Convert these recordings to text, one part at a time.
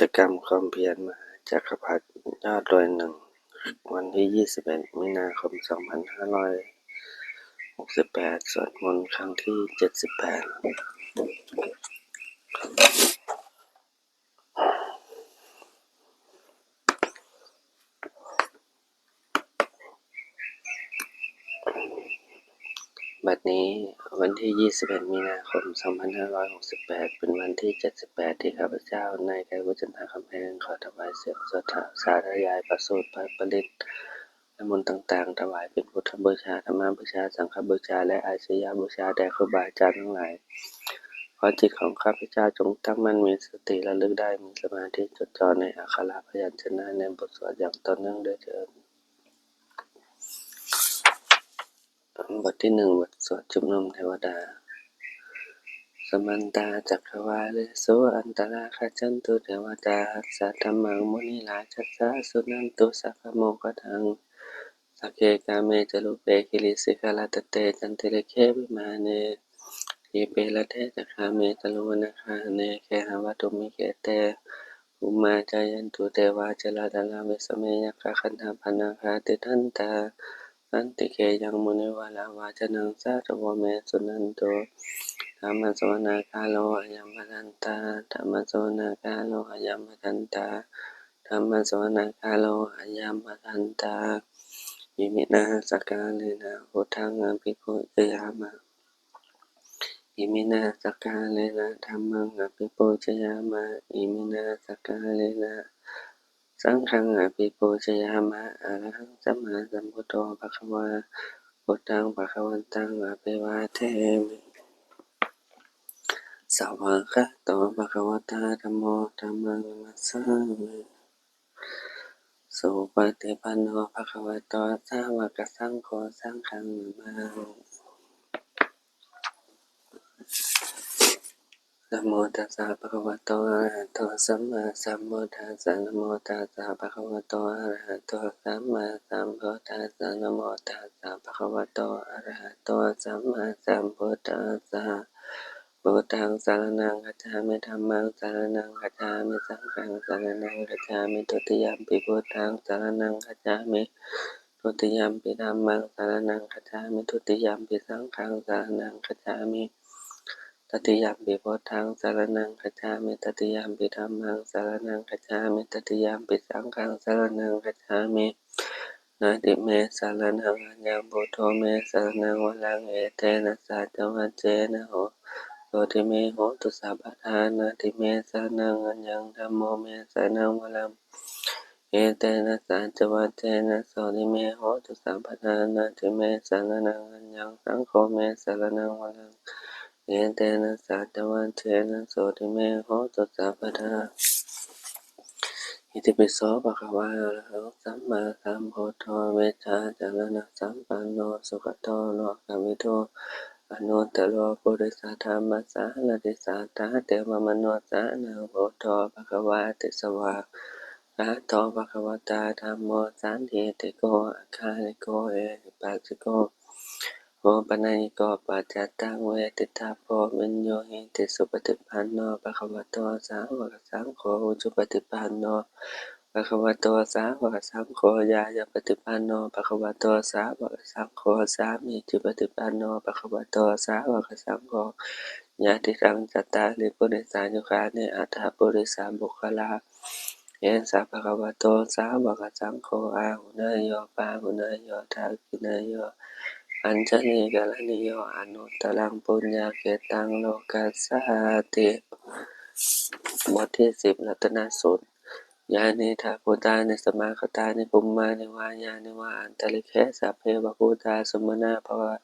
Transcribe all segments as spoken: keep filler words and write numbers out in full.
จกรรมความเพียรมหาจักรพรรดิยอดรวยหนึ่ง วันที่ยี่สิบเอ็ดมีนาคมสองพันห้าร้อยหกสิบแปด สวดมนต์ครั้งที่เจ็ดสิบแปด บัดนี้วันที่ยี่สิบเอ็ดมีนาคมสองพันห้าร้อยหกสิบแปด เป็นวันที่เจ็ดสิบแปดที่ข้าพเจ้านายไกรบุญจันทร์ คำแพง ขอถวายเสียงสวดสาธยายพระสูตรพระปริตรและมนต์ต่างๆ ถวายเป็นพุทธบูชา ธรรมบูชา สังฆบูชา และอาชญบูชาแด่ครูบาอาจารย์ทั้งหลาย ขอจิตของข้าพเจ้าจงตั้งมั่น มีสติระลึกได้ มีสมาธิจดจ่อในอักขระพยัญชนะในบทสวดอย่างต่อเนื่องด้วยเทอญ บทที่หนึ่ง บทสวดชุมนุมเทวดา Samantā cakkavāḷesu atrāgacchantu devatā, saddhammaṃ munirājassa suṇantu saggamokkhadaṃ. Sagge kāme ca rūpe girisikharataṭe cantalikkhe vimāne, dīpe raṭṭhe ca gāme taruvanagahane gehavatthumhi khette, bhummā cāyantu devā jalathalavisame yakkhagandhabbanāgā tiṭṭhantā santike yaṃ munivaravacanaṃ sādhavo me suṇantu. Dhammassavanakālo ayam bhadantā. Dhammassavanakālo ayam bhadantā. Dhammassavanakālo ayam bhadantā. Iminā sakkārena buddhaṃ abhipūjayāma. Iminā sakkārena dhammaṃ abhipūjayāma. Iminā sakkārena saṅghaṃ abhipūjayāma. Arahaṃ sammāsambuddho bhagavā, buddhaṃ bhagavantaṃ abhivādemi. Svākkhāto bhagavatā dhammo, dhammaṃ namassāmi. Supaṭipanno bhagavato sāvakasaṅgho, saṅghaṃ namāmi. Namo tassa bhagavato arahato sammāsambuddhassa. Namo tassa bhagavato arahato sammāsambuddhassa. Namo tassa bhagavato arahato sammāsambuddhassa. Buddhaṃ saraṇaṃ gacchāmi. Dhammaṃ saraṇaṃ gacchāmi. Saṅghaṃ saraṇaṃ gacchāmi. Dutiyampi buddhaṃ saraṇaṃ gacchāmi. Dutiyampi dhammaṃ saraṇaṃ gacchāmi. Dutiyampi saṅghaṃ saraṇaṃ gacchāmi. Tatiyampi buddhaṃ saraṇaṃ gacchāmi. Tatiyampi dhammaṃ saraṇaṃ gacchāmi. Tatiyampi saṅghaṃ saraṇaṃ gacchāmi. Natthi me saraṇaṃ aññaṃ, buddho me saraṇaṃ varaṃ, etena saccavajjena ho-, sotthi me hotu sabbadā. Natthi me saraṇaṃ aññaṃ, dhammo me saraṇaṃ varaṃ, etena saccavajjena sotthi me hotu sabbadā. Natthi me saraṇaṃ aññaṃ, saṅgho me saraṇaṃ varaṃ, etena saccavajjena sotthi me hotu sabbadā. Itipi so bhagavā arahaṃ sammāsambuddho vijjācaraṇasampanno sugato lokavidū anuttaro purisadammasārathi satthā devamanussānaṃ buddho bhagavāti. Svākkhāto bhagavatā dhammo sandiṭṭhiko akāliko ehipassiko opanayiko paccattaṃ veditabbo viññūhīti. Supaṭipanno bhagavato sāvakasaṅgho, ujupaṭipanno bhagavato sāvakasaṅgho, ñāyapaṭipanno bhagavato sāvakasaṅgho, sāmīcipaṭipanno bhagavato sāvakasaṅgho, yadidaṃ cattāri purisayugāni aṭṭha purisapuggalā, esa bhagavato sāvakasaṅgho, āhuneyyo pāhuneyyo dakkhiṇeyyo añjalikaraṇīyo anuttaraṃ puññakkhettaṃ lokassāti. บทที่สิบ รัตนสูตร Yānīdha bhūtāni samāgatāni bhummāni vā yāni va antalikkhe sabbeva bhūtā sumanā bhava-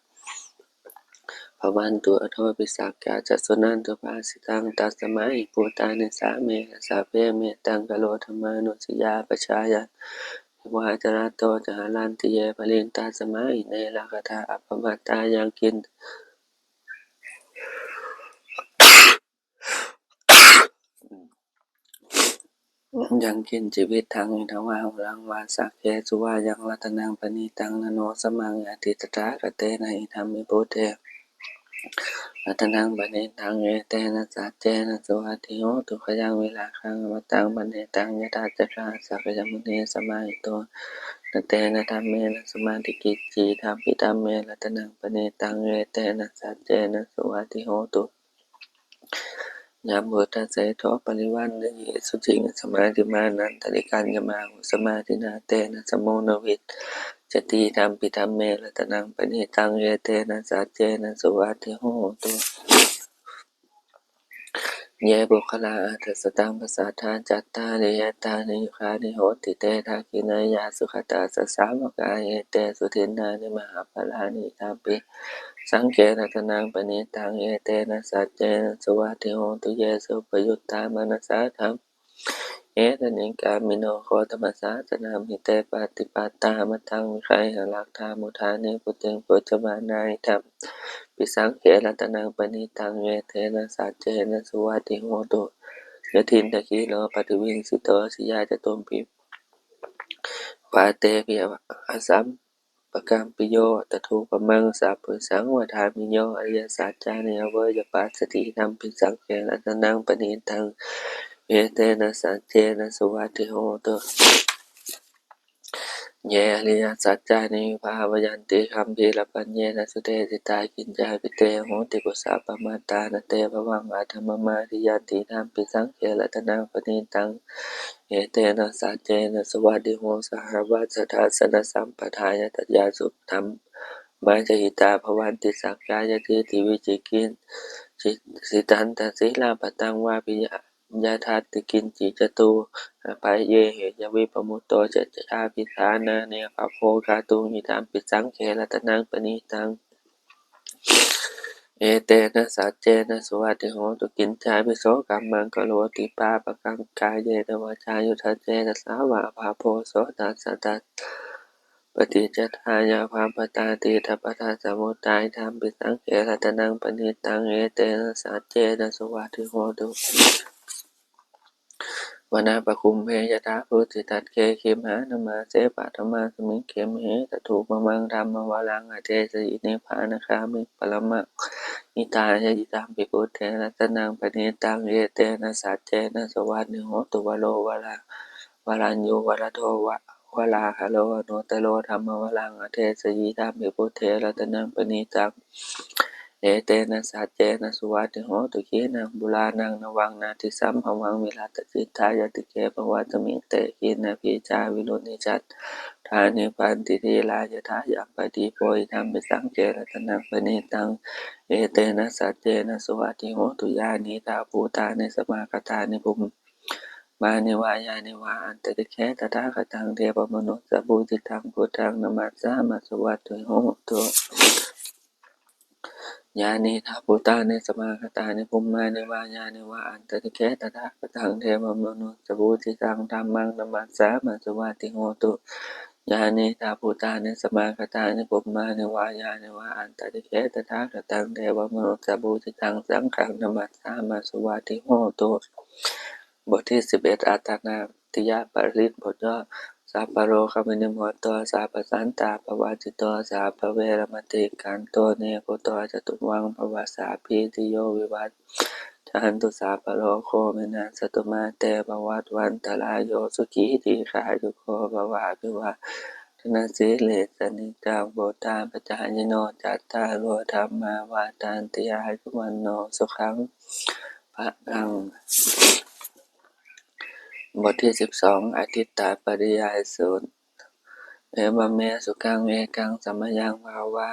bhavantu athopi sakkacca suṇantu bhāsitaṃ. Tasmā hi bhūtā nisāmetha sabbe mettaṃ karotha mānusiyā pajāya, divā ca ratto ca haranti ye baliṃ tasmā hi ne rakkhatha appamattā. Yaṅkiñ- yaṅkiñci vittaṃ idha vā huraṃ vā saggesu vā yaṃ ratanaṃ paṇītaṃ na no samaṃ atthi tathāgatena idampi buddhe ratanaṃ paṇītaṃ, etena saccena suvatthi hotu. Khayaṃ virāgaṃ amataṃ paṇītaṃ, yadajjhagā sakyamunī samāhito, na tena dhammena samatthi kiñci, idampi dhamme ratanaṃ paṇītaṃ, etena saccena suvatthi hotu. Yambuddhaseṭṭho parivaṇṇayī suciṃ, samādhimānantarikaññamāhu, samādhinā tena samo na vijjati, idampi dhamme ratanaṃ paṇītaṃ, etena saccena suvatthi hotu. Ye puggalā aṭṭha sataṃ pasatthā, cattāri etāni yugāni honti, te dakkhiṇeyyā sugatā sāvakā, etesu dinnāni mahapphalāni, idampi saṅghe ratanaṃ paṇītaṃ, etena saccena suvatthi hotu. Ye suppayuttā manasā daḷhena, nikkāmino gotamasāsanamhi, te pattipattā amataṃ vigayha, laddhā mudhā nibbutiṃ bhuñjamānā, idampi saṅghe ratanaṃ paṇītaṃ, etena saccena suvatthi hotu. Yathindakhīlo paṭhaviṃ sito, siyā catubbhi vātebhi asampakampiyo, tathūpamaṃ sabbaṃ vadāmi, yo ariyasaccāni aveyya passati, idampi saṅghe ratanaṃ paṇītaṃ, etena saccena suvatthi hotu. Ye ariyasaccāni vibhāvayanti, gambhīrapaññena sudesitā, kiñcāpi te honti bhusappamattā, na te bhavaṃ aṭṭhamamādiyanti, idampi saṅghe ratanaṃ paṇītaṃ, etena saccena suvatthi hotu. Sahassadassanasambhadāya, tayassu dhammā jahitā bhavanti, sakkāyadiṭṭhi vicikicchitañca, sīlabbataṃ vāpi yadatthi kiñci, catūhapāyehi ca vippamutto, cha cābhiṭhānāni abhabbo kātuṃ, idampi saṅghe ratanaṃ paṇītaṃ, etena saccena suvatthi hotu. Kiñcāpi so kammaṃ karoti pāpakaṃ, kāyena vācāyuda cetasā vā, abhabbo so tassa tassa paṭicchadāya, abhabbatā diṭṭhapadassa vuttā, idampi saṅghe ratanaṃ paṇītaṃ, etena saccena suvatthi hotu. Vanappakumhe yathā phussitagghe, gimhānamāse paṭhamasmiṃ gimhe, tathūpamaṃ dhammavaraṃ adesayi, nibbānagāmiṃ paramaṃ hitāya, idampi buddhe ratanaṃ paṇītaṃ, etena saccena suvatthi hotu. Varo varā varaññū varado va varāharo, anuttaro dhammavaraṃ adesayi, idampi buddhe ratanaṃ paṇītaṃ, etena saccena suvatthi hotu. Khīṇaṃ purāṇaṃ navaṃ natthi sambhavaṃ, virattacittāyatike bhavasmiṃ, te khīṇabījā viruḷhichandā, nibbanti dhīrā yathāyampadīpo, idampi saṅghe ratanaṃ paṇītaṃ, etena saccena suvatthi hotu. Yānīdha bhūtāni samāgatāni, bhummāni vā yāni va antalikkhe, tathāgataṃ devamanussapūjitaṃ, buddhaṃ namassāma suvatthi hotu. Yānīdha bhūtāni samāgatāni, bhummāni vā yāni va antalikkhe, tathāgataṃ devamanussapūjitaṃ, dhammaṃ namassāma suvatthi hotu. Yānīdha bhūtāni samāgatāni, bhummāni vā yāni va antalikkhe, tathāgataṃ devamanussapūjitaṃ, saṅghaṃ namassāma suvatthi hotu. บทที่สิบเอ็ด Āṭānāṭiyaparittayo. Sabbarogavinimutto, sabbasantāpavajjito, sabbaveramatikkanto, nibbuto ca tuvaṃ bhava. Sabbītiyo vivajjantu, sabbarogo vinassatu, mā te bhavatvantarāyo, sukhī dīghāyuko bhava. Abhivādanasīlissa niccaṃ vuḍḍhāpacāyino, cattāro dhammā vaḍḍhanti: āyu vaṇṇo sukhaṃ balaṃ. บทที่สิบสอง Aṭṭhitāpariyayo. Evaṃ me sutaṃ. Ekaṃ samayaṃ bhagavā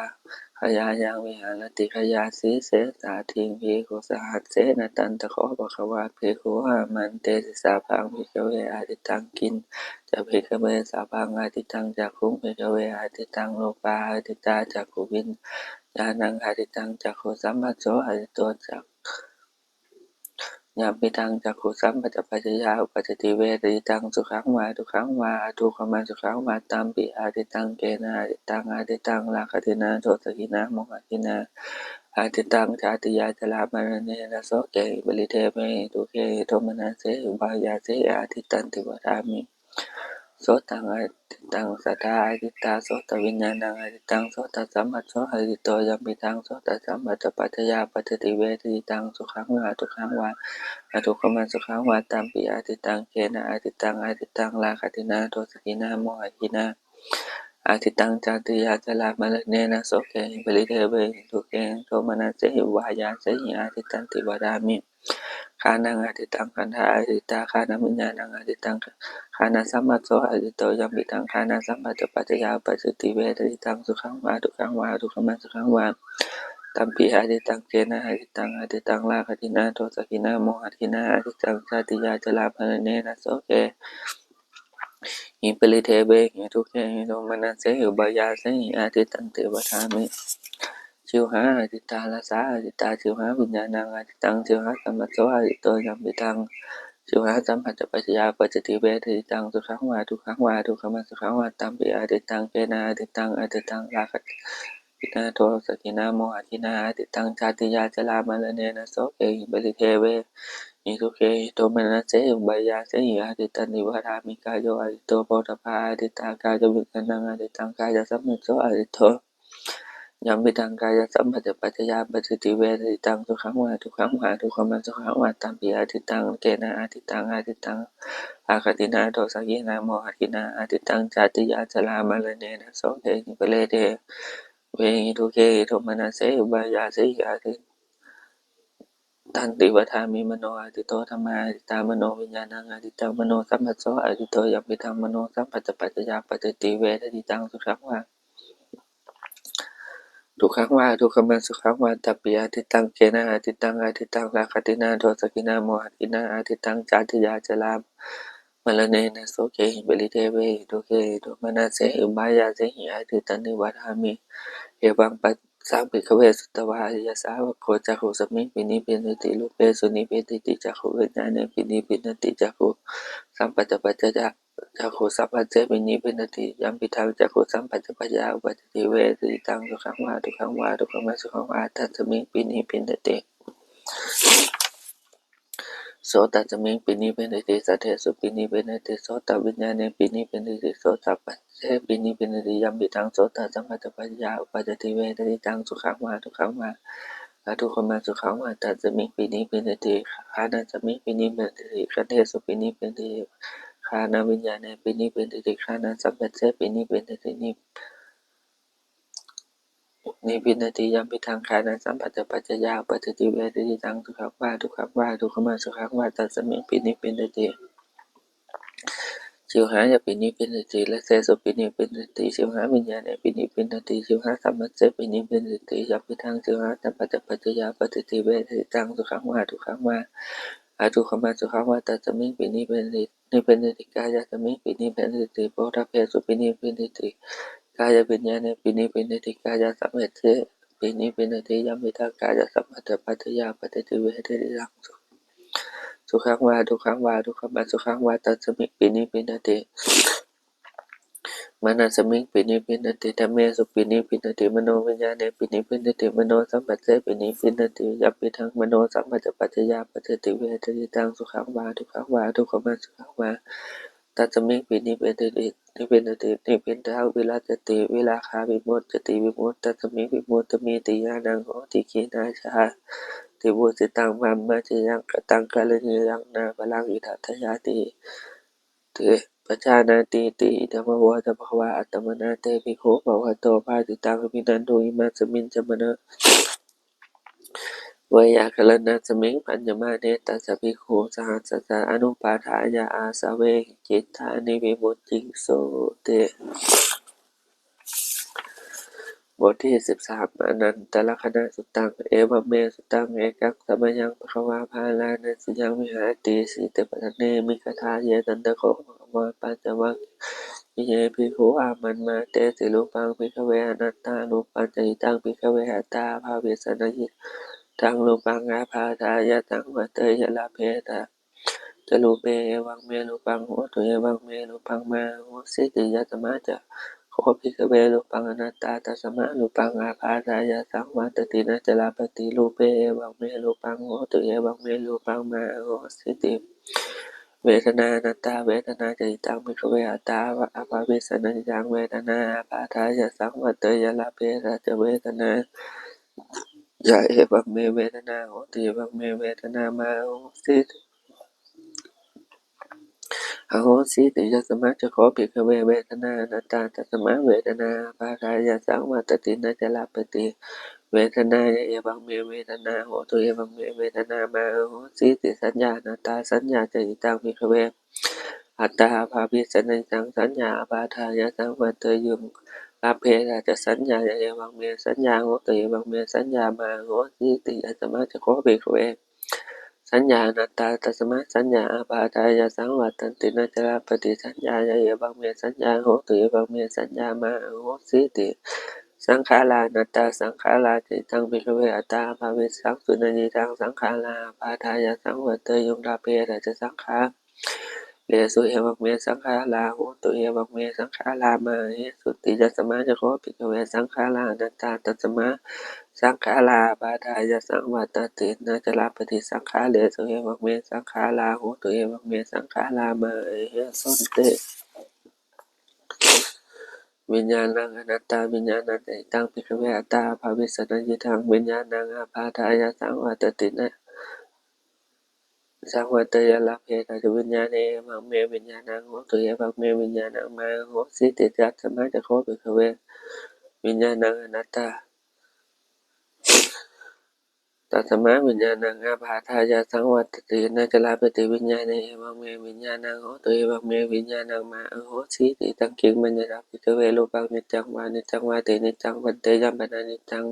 gayāyaṃ viharati gayāsīse saddhiṃ bhikkhusahassena. Tatra kho bhagavā bhikkhū āmantesi: Sabbaṃ bhikkhave atītaṃ. Kiñca bhikkhave sabbaṃ atītaṃ? Cakkhuṃ bhikkhave atītaṃ, rūpā atītā, cakkhuviññāṇaṃ atītaṃ, cakkhusamphasso atīto, ca yampidaṃ cakkhusamphassapaccayā uppajjati vedayitaṃ sukhaṃ vā dukkhaṃ vā adukkhamasukhaṃ vā, tampi atītaṃ. Kena atītaṃ? Atītaṃ rāgagginā dosagginā mohagginā, atītaṃ jātiyā jarāmaraṇena sokehi paridevehi dukkhehi domanassehi upāyāsehi atītanti vadāmi. sotaṃ ādittaṃ saddā ādittā sotaviññāṇaṃ ādittaṃ sotasamphasso āditto yampidaṃ sotasamphassapaccayā uppajjati vedayitaṃ sukhaṃ vā dukkhaṃ vā adukkhamasukhaṃ vā tampi ādittaṃ. Kena ādittaṃ? Ādittaṃ rāgagginā dosagginā mohagginā ādittaṃ jātiyā jarāmaraṇena sokehi paridevehi dukkhehi domanassehi upāyāsehi ādittanti vadāmi. Ghānaṃ ādittaṃ gandhā ādittā ghānaviññāṇaṃ ādittaṃ ghānasamphasso āditto yampidaṃ ghānasamphassapaccayā uppajjati vedayitaṃ sukhaṃ vā dukkhaṃ vā adukkhamasukhaṃ vā tampi ādittaṃ. Kena ādittaṃ? Ādittaṃ rāgagginā dosagginā mohagginā ādittaṃ jātiyā jarāmaraṇena sokehi paridevehi dukkhehi domanassehi upāyāsehi ādittanti vadāmi. Jivhā ādittā rasā ādittā jivhāviññāṇaṃ ādittaṃ jivhāsamphasso āditto yampidaṃ jivhāsamphassapaccayā uppajjati vedayitaṃ sukhaṃ vā dukkhaṃ vā adukkhamasukhaṃ vā tampi ādittaṃ. Kena ādittaṃ? Ādittaṃ rāgagginā dosagginā mohagginā ādittaṃ jātiyā jarāmaraṇena sokehi paridevehi dukkhehi domanassehi upāyāsehi ādittanti vadāmi. Kāyo āditto phoṭṭhabbā ādittā kāyaviññāṇaṃ ādittaṃ kāyasamphasso āditto yampidaṃ kāyasamphassapaccayā uppajjati vedayitaṃ sukhaṃ vā dukkhaṃ vā adukkhamasukhaṃ vā tampi ādittaṃ. Kena ādittaṃ? Ādittaṃ rāgagginā dosagginā mohagginā ādittaṃ jātiyā jarāmaraṇena sokehi paridevehi dukkhehi domanassehi upāyāsehi ādittanti vadāmi. Mano āditto dhammā ādittā manoviññāṇaṃ ādittaṃ manosamphasso āditto yampidaṃ manosamphassapaccayā uppajjati vedayitaṃ sukhaṃ vā dukkhaṃ vā adukkhamasukhaṃ vā tampi ādittaṃ. Kena ādittaṃ? Ādittaṃ rāgagginā dosagginā mohagginā ādittaṃ jātiyā jarāmaraṇena sokehi paridevehi dukkhehi domanassehi upāyāsehi ādittanti vadāmi. Evaṃ passaṃ bhikkhave sutavā ariyasāvako cakkhusmiṃpi nibbindati rūpesu nibbindati cakkhuviññāṇepi nibbindati cakkhusamphassapaccayā cakkhusamphassepi nibbindati yampidaṃ cakkhusamphassapaccayā uppajjati vedayitaṃ sukhaṃ vā dukkhaṃ vā adukkhamasukhaṃ vā tasmiṃpi nibbindati sotasmiṃpi nibbindati saddesupi nibbindati sotaviññāṇepi nibbindati sotasamphassepi nibbindati yampidaṃ sotasamphassapaccayā uppajjati vedayitaṃ sukhaṃ vā dukkhaṃ vā adukkhamasukhaṃ vā tasmiṃpi nibbindati ghānasmiṃpi nibbindati gandhesupi nibbindati ghānaviññāṇepi nibbindati ghānasamphassepi nibbindati nib- nibbindati yampidaṃ ghānasamphassapaccayā uppajjati vedayitaṃ sukhaṃ vā dukkhaṃ vā adukkhamasukhaṃ vā tasmiṃpi nibbindati jivhāyapi nibbindati rasesupi nibbindati jivhāviññāṇepi nibbindati jivhāsamphassepi nibbindati yampidaṃ jivhāsamphassapaccayā uppajjati vedayitaṃ sukhaṃ vā dukkhaṃ vā adukkhamasukhaṃ vā tasmiṃpi nibbindati nibbindati kāyasmiṃpi nibbindati phoṭṭhabbesupi nibbindati kāyaviññāṇepi nibbindati kāyasamphassepi nibbindati yampidaṃ kāyasamphassapaccayā uppajjati vedayitaṃ sukhaṃ vā dukkhaṃ vā adukkhamasukhaṃ vā tasmiṃpi nibbindati manasmiṃpi nibbindati dhammesupi nibbindati manoviññāṇepi nibbindati manosamphassepi nibbindati yampidaṃ manosamphassapaccayā uppajjati vedayitaṃ sukhaṃ vā dukkhaṃ vā adukkhamasukhaṃ vā tasmiṃpi nibbindati nibbindati nibbindaṃ virajjati virāgā vimuccati vimuttasmiṃ vimuttamiti ñāṇaṃ hoti khīṇā jāti vusitaṃ brahmacariyaṃ kataṃ karaṇīyaṃ nāparaṃ itthattāyāti ti pajānātīti. Idamavoca bhagavā. Attamanā te bhikkhū bhagavato bhāsitaṃ abhinanduṃ. Imasmiñca maṇḍe veyyākaraṇasmiṃ bhaññamāne tassa bhikkhusahassassa anupādāya āsavehi cittāni vimucciṃsūti. บทที่สิบสาม Anantalakkhanasuttaṃ. Evaṃ me sutaṃ. Ekaṃ samayaṃ bhagavā bārāṇasiyaṃ viharati isipatane migadāye. Tatra kho bhagavā pañcavaggiye bhikkhū āmantesi. Rūpaṃ bhikkhave anattā. Rūpañca idaṃ bhikkhave attabhāvissa nāyadaṃ rūpaṃ ābādhāya saṃvatteyya. Labbhetha ca rūpe evaṃ me rūpaṃ hotu evaṃ me rūpaṃ mā ahosīti. Yasmā ca kho bhikkhave rūpaṃ anattā. Tasmā rūpaṃ ābādhāya saṃvattati na ca labbhati. Rūpe evaṃ me rūpaṃ hotu evaṃ me rūpaṃ mā ahosīti. vedanā anattā. Vedanā ca idaṃ bhikkhave attā abhavissa, na idaṃ vedanā ābādhāya saṃvatteyya, labbhetha ca vedanāya, evaṃ me vedanā hoti, evaṃ me vedanā mā ahosīti, ahosīti. Yasmā ca kho bhikkhave vedanā anattā, tasmā vedanā ābādhāya saṃvattati, na ca labbhati vedanāya, evaṃ me vedanā hotu, evaṃ me vedanā mā ahosīti. Saññā anattā. Saññā ca idaṃ bhikkhave attā abhavissa, na idaṃ saññā ābādhāya saṃvatteyyuṃ, labbhetha ca saññāya, evaṃ me saññā hoti, evaṃ me saññā mā ahosīti. Yasmā ca kho bhikkhave saññā anattā, tasmā saññā ābādhāya saṃvattanti, na ca labbhati saññāya, evaṃ me saññā hoti, evaṃ me saññā mā ahosīti. Saṅkhārā anattā. Saṅkhārā ca idaṃ bhikkhave attā abhavissaṃsu, na idaṃ saṅkhārā ābādhāya saṃvatteyyuṃ, labbhetha ca saṅkhāresu, evaṃ me saṅkhārā hontu, evaṃ me saṅkhārā mā ahesunti. Yasmā ca kho bhikkhave saṅkhārā anattā, tasmā saṅkhārā ābādhāya saṃvattati, na ca labbhati saṅkhāresu, evaṃ me saṅkhārā hontu, evaṃ me saṅkhārā mā ahesunti. Viññāṇaṃ anattā. Viññāṇañca idaṃ bhikkhave attā abhavissa, na idaṃ viññāṇaṃ ābādhāya saṃvattati, na saṃvatteyya, labbhetha ca viññāṇe, evaṃ me viññāṇaṃ hotu, evaṃ me viññāṇaṃ mā ahosīti. Tasmā ca kho bhikkhave viññāṇaṃ anattā, tasmā viññāṇaṃ ābādhāya saṃvattati, na ca labbhati viññāṇe, evaṃ me viññāṇaṃ hotu, evaṃ me viññāṇaṃ mā ahosīti. Taṃ kiṃ maññatha bhikkhave rūpaṃ niccaṃ vā aniccaṃ vāti? Niccaṃ bhante. Yampanāniccaṃ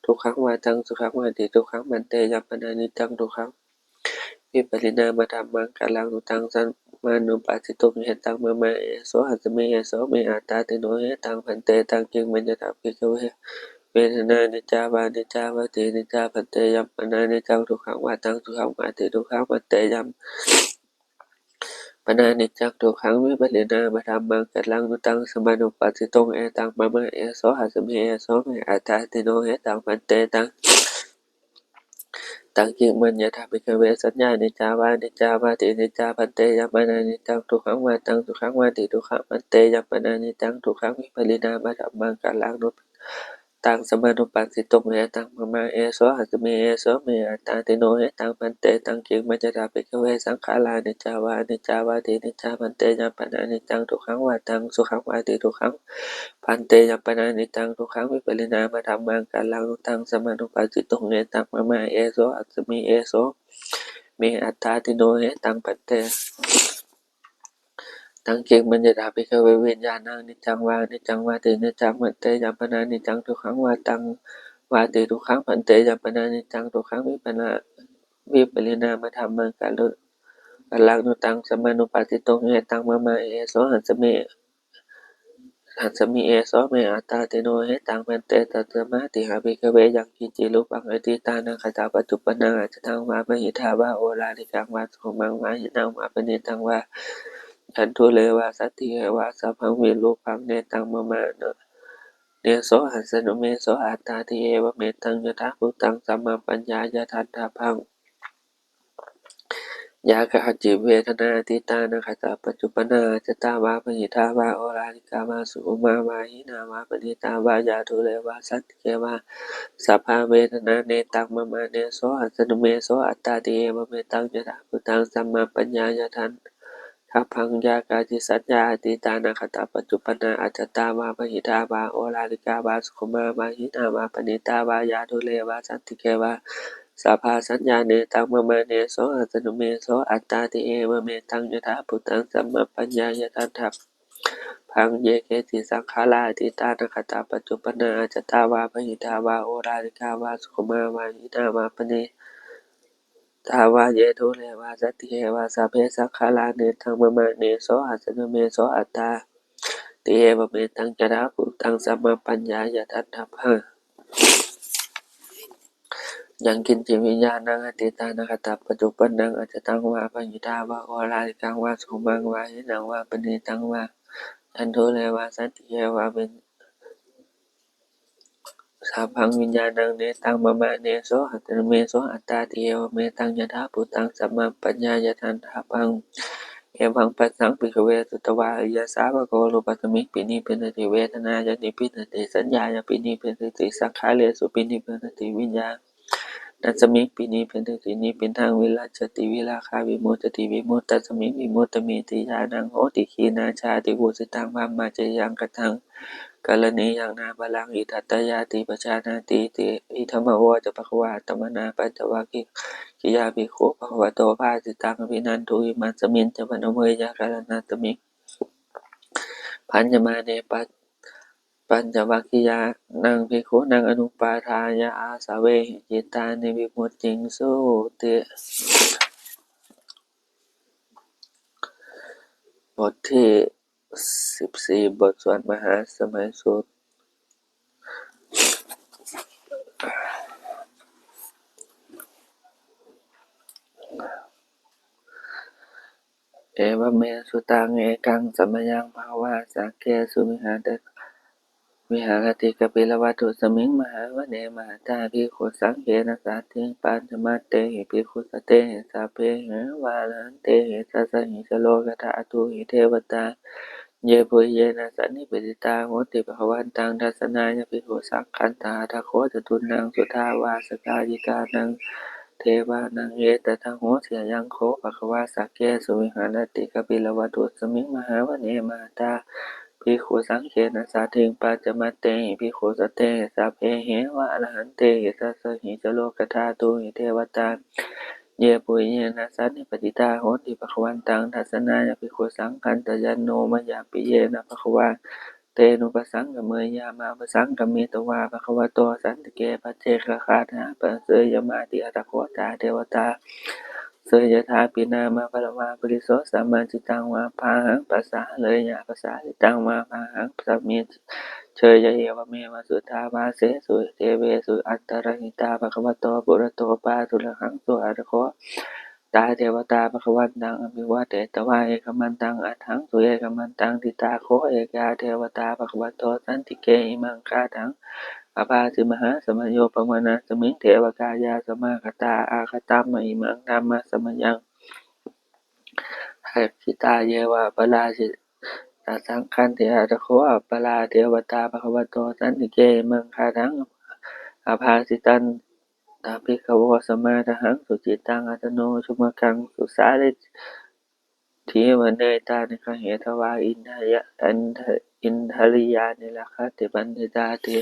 dukkhaṃ vā taṃ sukhaṃ vāti? Dukkhaṃ bhante. Yampanāniccaṃ dukkhaṃ vipariṇāmadhammaṃ kallaṃ nu taṃ samanupassituṃ, etaṃ mama, esohamsmi, eso me attāti. No hetaṃ bhante. Taṃ kiṃ maññatha bhikkhave vedanā niccā vā aniccā vāti? Aniccā bhante. Yampanāniccaṃ dukkhaṃ vā taṃ sukhaṃ vāti? Dukkhaṃ bhante. Yampanāniccaṃ dukkhaṃ vipariṇāmadhammaṃ kallaṃ nu taṃ samanupassituṃ, etaṃ mama, esohamsmi, eso me attāti. No hetaṃ bhante. Taṃ taṃ kiṃ maññatha bhikkhave saññā niccā vā aniccā vāti? Aniccā bhante. Yampanāniccaṃ dukkhaṃ vā taṃ sukhaṃ vāti? Dukkhaṃ bhante. Yampanāniccaṃ dukkhaṃ vipariṇāmadhammaṃ kallaṃ nu taṃ samanupassituṃ, etaṃ mama, esohamsmi, eso me attāti. No hetaṃ bhante. Taṃ kiṃ maññatha bhikkhave saṅkhārā niccā vā aniccā vāti? Aniccā bhante. Yampanāniccaṃ dukkhaṃ vā taṃ sukhaṃ vāti? Dukkhaṃ bhante. Yampanāniccaṃ dukkhaṃ vipariṇāmadhammaṃ kallaṃ nu taṃ samanupassituṃ, etaṃ mama, esohamsmi, eso me attāti. No hetaṃ bhante. Taṃ kiṃ maññatha bhikkhave viññāṇaṃ niccaṃ vā aniccaṃ vāti? Niccaṃ bhante. Yampanāniccaṃ dukkhaṃ vā taṃ vāti? Dukkhaṃ bhante. Yampanāniccaṃ dukkhaṃ vipariṇā vipariṇāmadhammaṃ kalu kallaṃ nu taṃ samanupassituṃ, etaṃ mama, esohamsmi, hamsmi, eso me attāti. No hetaṃ bhante. Tasmātiha bhikkhave yaṃ kiñci rūpaṃ atītānāgatapaccuppannaṃ ajjhattaṃ vā bahiddhā vā oḷārikaṃ vā sukhumaṃ vā hīnaṃ vā paṇītaṃ vā yandūre vā santike vā sabbaṃ virūpaṃ netaṃ mama, nesohamsmi, neso attāti. Evametaṃ yathābhūtaṃ sammappaññāya daṭṭhabbaṃ. Yā kāci vedanā atītā anāgatā paccuppannā ajjhattā vā bahiddhā vā oḷārikā vā sukkhumā vā hīnā vā paṇītā vā yā dūre vā santike vā, sabbā vedanā netaṃ mama, nesohamsmi, neso attāti. Evametaṃ yathābhūtaṃ sammappaññāya daṭṭhabbaṃ. Yā kāci saññā atītā anāgatā paccuppannā ajjhattā vā bahiddhā vā oḷārikā vā sukkhumā vā hīnā vā paṇītā vā yā dūre vā santike vā, sabbā saññā netaṃ mama, nesohamsmi, neso attāti. Evametaṃ yathābhūtaṃ sammappaññāya daṭṭhabbaṃ. Ye keci saṅkhārā atītā anāgatā paccuppannā ajjhattā vā bahiddhā vā oḷārikā vā sukkhumā vā hīnā vā paṇītā vā yā dūre vā santike vā, sabbe saṅkhārā netaṃ mama, nesohamsmi, neso attāti. Evametaṃ yathābhūtaṃ sammappaññāya daṭṭhabbaṃ. Yaṅkiñci viññāṇaṃ atītā anāgatā paccuppannaṃ ajjhattaṃ vā bahiddhā vā oḷārikaṃ vā sukhumaṃ vā hīnaṃ vā paṇītaṃ vā yā dūre vā santike vā vin sabbaṃ viññāṇaṃ netaṃ mama, nesohassati me sohattāti, evametaṃ yathābhūtaṃ samāpaññāya tathāpaham. Evaṃ passaṃ bhikkhave sutavā ariyasāvako rūpasmiṃpi nibbindati, vedanāyapi nibbindati, saññāyapi nibbindati, saṅkhāresupi nibbindati, viññāṇasmiṃpi nibbindati, nibbindaṃ virajjati, virāgā vimuccati, vimuttasmiṃ vimuttamiti ñāṇaṃ hoti. Khīṇā jāti, vusitaṃ brahmacariyaṃ, kataṃ karaṇīyaṃ nāparaṃ itthattāyāti pajānātīti. Idamavoca bhagavā. Attamanā pañcavaggiyā bhikkhū bhagavato bhāsitaṃ abhinanduṃ. Imasmiñca pana veyyākaraṇasmiṃ bhaññamāne pa- pañcavaggiyānaṃ bhikkhūnaṃ anupādāya āsavehi cittāni vimucciṃsūti. บทที่สิบสี่ บทสวดมหาสมัยสูตร Evaṃ me sutaṃ. Ekaṃ samayaṃ bhagavā sakkesu viharati kapilavatthusmiṃ mahāvane mahatā bhikkhusaṅghena saddhiṃ pañcamattehi bhikkhusatehi sabbeheva arahantehi. Dasahi ca lokadhātūhi devatā yebhuyyena sannipatitā honti bhagavantaṃ dassanāya bhikkhusaṅghañca. Atha kho catunnaṃ suddhāvāsakāyikānaṃ devānaṃ etadahosi: Ayaṃ kho bhagavā sakkesu viharati kapilavatthusmiṃ mahāvane mahatā bhikkhusaṅghena saddhiṃ pañcamattehi bhikkhusatehi sabbeheva arahantehi. Dasahi ca lokadhātūhi devatā yebhuyyena sannipatitā honti bhagavantaṃ dassanāya bhikkhusaṅghañca. Yannūna mayampi yena bhagavā tenupasaṅkameyyāma, upasaṅkamitvā bhagavato santike paccekagāthā bhāseyyāmāti. Atha kho tā devatā seyyathāpi nāma balavā puriso sammiñjitaṃ vā bāhaṃ pasāreyya, pasāritaṃ vā bāhaṃ sammiñjeyya, evameva suddhāvāsesu devesu antarahitā bhagavato purato pāturahaṃsu. Atha kho tā devatā bhagavantaṃ abhivadetvā ekamantaṃ aṭṭhaṃsu. Ekamantaṃ ṭhitā kho ekā devatā bhagavato santike imaṃ gāthaṃ abhāsi: Mahāsamayo pavanasmiṃ, devakāyā samāgatā; āgatamha imaṃ dhammasamayaṃ, dakkhitāyeva aparājitasaṅghanti. Atha kho aparā devatā bhagavato santike imaṃ gāthaṃ abhāsi: Tatra bhikkhavo samādahaṃsu, cittaṃ attano sumuddaṃsu; sārathīva nettāni gahetvā, indriya- indri- indriyāni rakkhanti paṇḍitāti.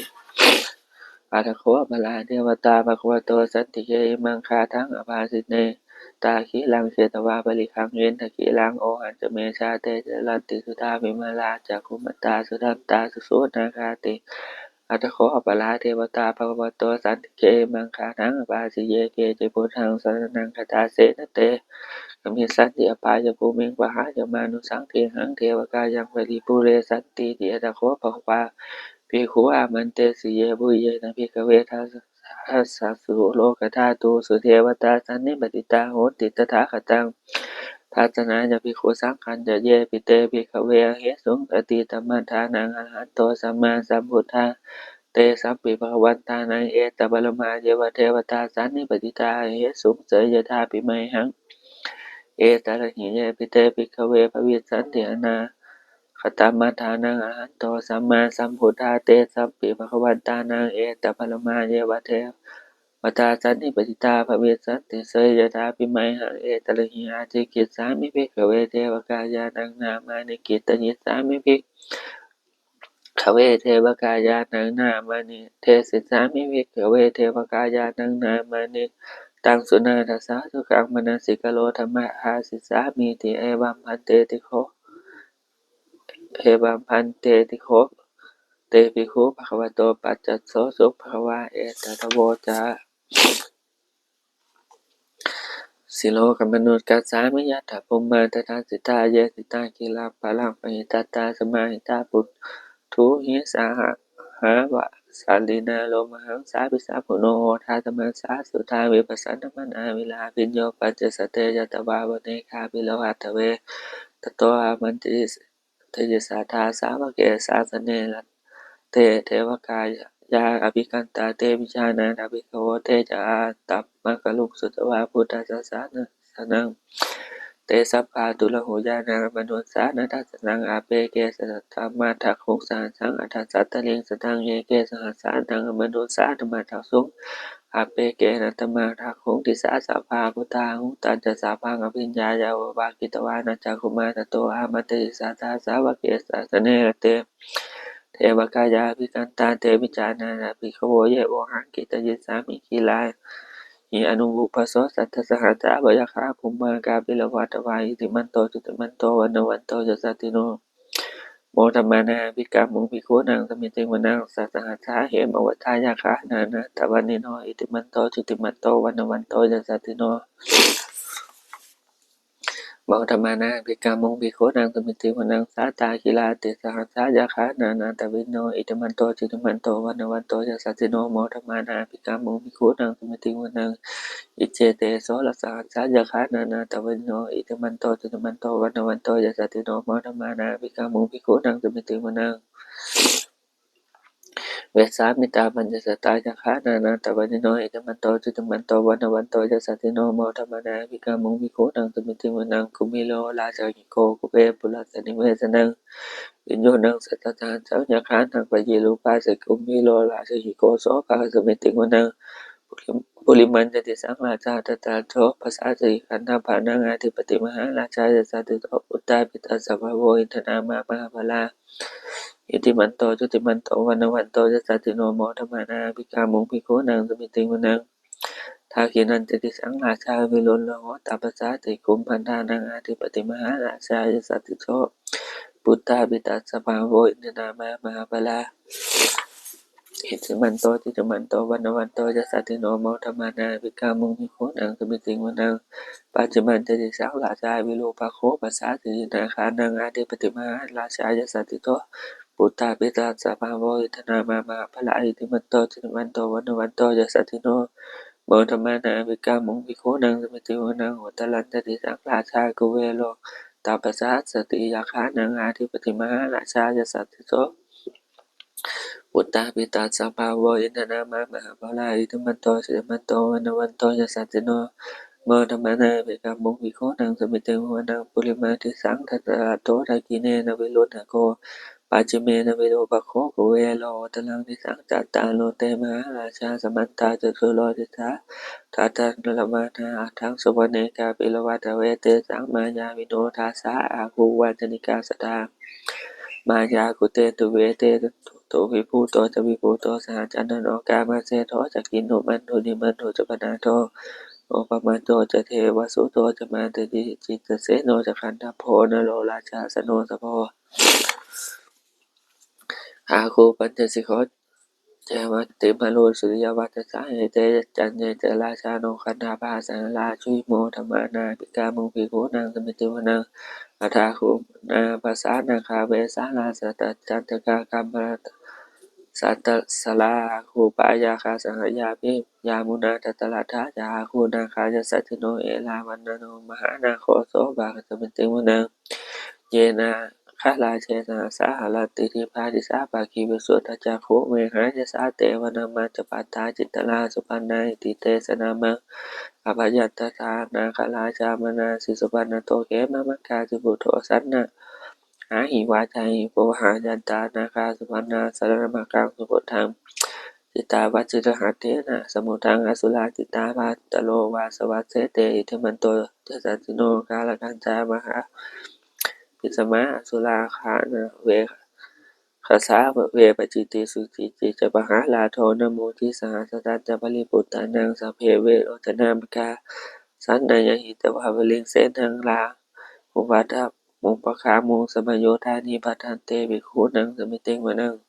Atha kho aparā devatā bhagavato santike imaṃ gāthaṃ abhāsi: Nettāgiraṃ chetvā palighaṃ, indakhīlaṃ ohaccamanejā; te caranti suddhā vimalā, cakkhumatā sudantā susunāgāti. Atha kho aparā devatā bhagavato santike imaṃ gāthaṃ abhāsi: Ye keci buddhaṃ saraṇaṃ gatāse, na te gamissanti apāyabhūmiṃ; pahāya mānusaṃ dehaṃ, devakāyaṃ paripūressantīti. Atha kho bhagavā bhikkhū āmantesi: Yebhuyyena bhikkhave dasasu lokadhātūsu devatā sannipatitā honti tathāgataṃ dassanāya bhikkhusaṅghañca. Yepi te bhikkhave ahesuṃ atītamaddhānaṃ arahanto sammāsambuddhā, tesampi bhagavantānaṃ etaparamāyeva devatā sannipatitā ahesuṃ, seyyathāpi mayhaṃ etarahi. Yepi te bhikkhave bhavissanti anāgatamaddhānaṃ arahanto sammāsambuddhā, tesampi bhagavantānaṃ etaparamāyeva devatā sannipatitā bhavissanti, seyyathāpi mayhaṃ etarahi. Ācikkhissāmi bhikkhave devakāyānaṃ nāmāni, kittayissāmi bhikkhave devakāyānaṃ nāmāni, desissāmi bhikkhave devakāyānaṃ nāmāni. Taṃ suṇātha sādhukaṃ manasikarotha, bhāsissāmīti. Evaṃ bhanteti kho, evaṃ bhanteti kho te bhikkhū bhagavato paccassosuṃ. Bhagavā etadavoca: Silokamanukassāmi, yattha bhummā tadassitā; ye sitā girigabbharaṃ, pahitattā samāhitā. Puthūhi sahasā sahassaṃ, sahassaṃ girigabbharaṃ; lomahaṃsābhisambhuno, odātamanasā suddhā. Vippasannamanāvilā, bhiyyo pañcasate ñatvā, vane kāpilavatthave. Tato āmantayi satthā, sāvake sāsane rate. Devakāyā yā abhikkantā te vijānātha bhikkhavo, te ca ātappamakaruṃ sutvā buddhassa sāsanaṃ. Te sabbā tūlaho ñāṇaṃ amanussāna dassanaṃ, appeke satamaddakkhuṃ sahassaṃ atha sattariṃ. Sataṃ eke sahassānaṃ amanussānamaddasuṃ, appekenantamaddakkhuṃ disā sabbā phuṭā ahuṃ. Tañca sabbaṃ abhiññāya vavakkhitvāna cakkhumā, tato āmantayi satthā sāvake sāsane rate. Devakāyā abhikkantā te vijānātha bhikkhavo, ye vohaṃ kittayissāmi girāhi anupubbaso. Sattasahassā va yakkhā bhummā kāpilavatthavā, iddhimanto jutimanto vaṇṇavanto yasassino, modamānā abhikkāmuṃ bhikkhūnaṃ samitiṃ vanaṃ. Sattasahassā hemavatā yakkhā nānattavaṇṇino, iddhimanto jutimanto vaṇṇavanto yasassino, modamānā abhikkāmuṃ bhikkhūnaṃ samitiṃ vanaṃ. Sātāgirā tisahassā yakkhā nānattavaṇṇino, iddhimanto jutimanto vaṇṇavanto yasassino, modamānā abhikkāmuṃ bhikkhūnaṃ samitiṃ vanaṃ. Iccete soḷasasahassā yakkhā nānattavaṇṇino, iddhimanto jutimanto vaṇṇavanto yasassino, modamānā abhikkāmuṃ bhikkhūnaṃ samitiṃ vanaṃ. Vessāmittā pañcasatā yakkhā nānattavaṇṇino, iddhimanto jutimanto vaṇṇavanto yasassino, modamānā abhikkāmuṃ bhikkhūnaṃ samitiṃ vanaṃ. Kumbhīro rājagahiko kuṭeṇḍu rasanivesanaṃ, bhiyyo naṃ satasahassaṃ yakkhānaṃ payirupāsati, kumbhīro rājagahiko sopāga samitiṃ vanaṃ. Purimañca disaṃ rājā dhataraṭṭho, pasāsati gandhabbānaṃ ādhipati, mahārājā yasassi so. Puttāpi tassa bahavo indanāmā mahabbalā, iddhimanto jutimanto vaṇṇavanto yasassino, modamānā abhikkāmuṃ bhikkhūnaṃ samitiṃ vanaṃ. Dakkhiṇañca disaṃ rājā virūḷho tappasāsati, kumbhaṇḍānaṃ ādhipati, mahārājā yasassi so. Puttāpi tassa bahavo indanāmā mahabbalā, iddhimanto jutimanto vaṇṇavanto yasassino, modamānā abhikkāmuṃ bhikkhūnaṃ samitiṃ vanaṃ. Pacchimañca disaṃ rājā virūpakkho, pasāsati nāgānaṃ ādhipati, mahārājā yasassi so. Puttāpi tassa bahavo indanāmā mahabbalā, iddhimanto jutimanto vaṇṇavanto yasassino, modamānā abhikkāmuṃ bhikkhūnaṃ samitiṃ vanaṃ. Uttarañca disaṃ rājā kuvero tappasāsati, yakkhānaṃ ādhipati, mahārājā yasassi so. Puttāpi tassa bahavo indanāmā mahabbalā, iddhimanto jutimanto vaṇṇavanto yasassino, modamānā abhikkāmuṃ bhikkhūnaṃ samitiṃ vanaṃ. Purimaṃ disaṃ dhataraṭṭho, dakkhiṇena virūḷhako, pacchimena virūpakkho, kuvero uttaraṃ disaṃ. Cattāro te mahārājā samantā caturo disā, daddallamānā aṭṭhaṃsu vane kāpilavatthave. Tesaṃ māyāvino dāsā āgū vañcanikā saṭhā, māyā kuṭeṇḍu viharati tathāgato. Viṭūṭo ca Viṭuṭo saha Candaso, Kāmaseṭṭho ca Kinnughaṇḍu Nighaṇḍu ca Panādo, Opamañño ca Devasūto ca Mātali, Cittaseno ca Gandhabbo, Naḷo rājā Janosabho, āgū pañcasikho ceva timbarū suriyavaccasā. Ete caññe ca rājāno gandhabbā saha rājubhi, modamānā abhikkāmuṃ bhikkhūnaṃ samitiṃ vanaṃ. Athāgū nābhasā nāgā vesālā saha Sahatacchakā, Kambalassatarā āgū pāyāgā saha ñātibhi. Yāmunā Dhataraṭṭhā ca āgū nāgā yasassino, Erāvaṇo mahānāgo sopāga samitiṃ vanaṃ. Ye nāgarāje sahasā haranti dibbā disā, pakkhi visuddhacakkhū vehāyasā te vanamajjhapattā. Citrā supaṇṇā iti tesa nāmaṃ, abhayantadā nāgarājānamāsi. Supaṇṇato khemamakāsi buddho, saṇhāhi vācāhi upavhayantā, nāgā supaṇṇā saraṇamakaṃsu buddhaṃ. Jitā vajirahatthena samuddaṃ asurā sitā, bhātaro Vāsavassete iddhimanto yasassino. Kālakañjā mahābhismā asurā dānaveghasā, Vepacitti Sucitti ca Pahārādo Namucī saha. Satañca Baliputtānaṃ sabbe verocanāmakā, sannayhitvā baliṃ senaṃ rāhubhaddamupāgamuṃ, samayodāni bhaddante bhikkhūnaṃ samitiṃ vanaṃ.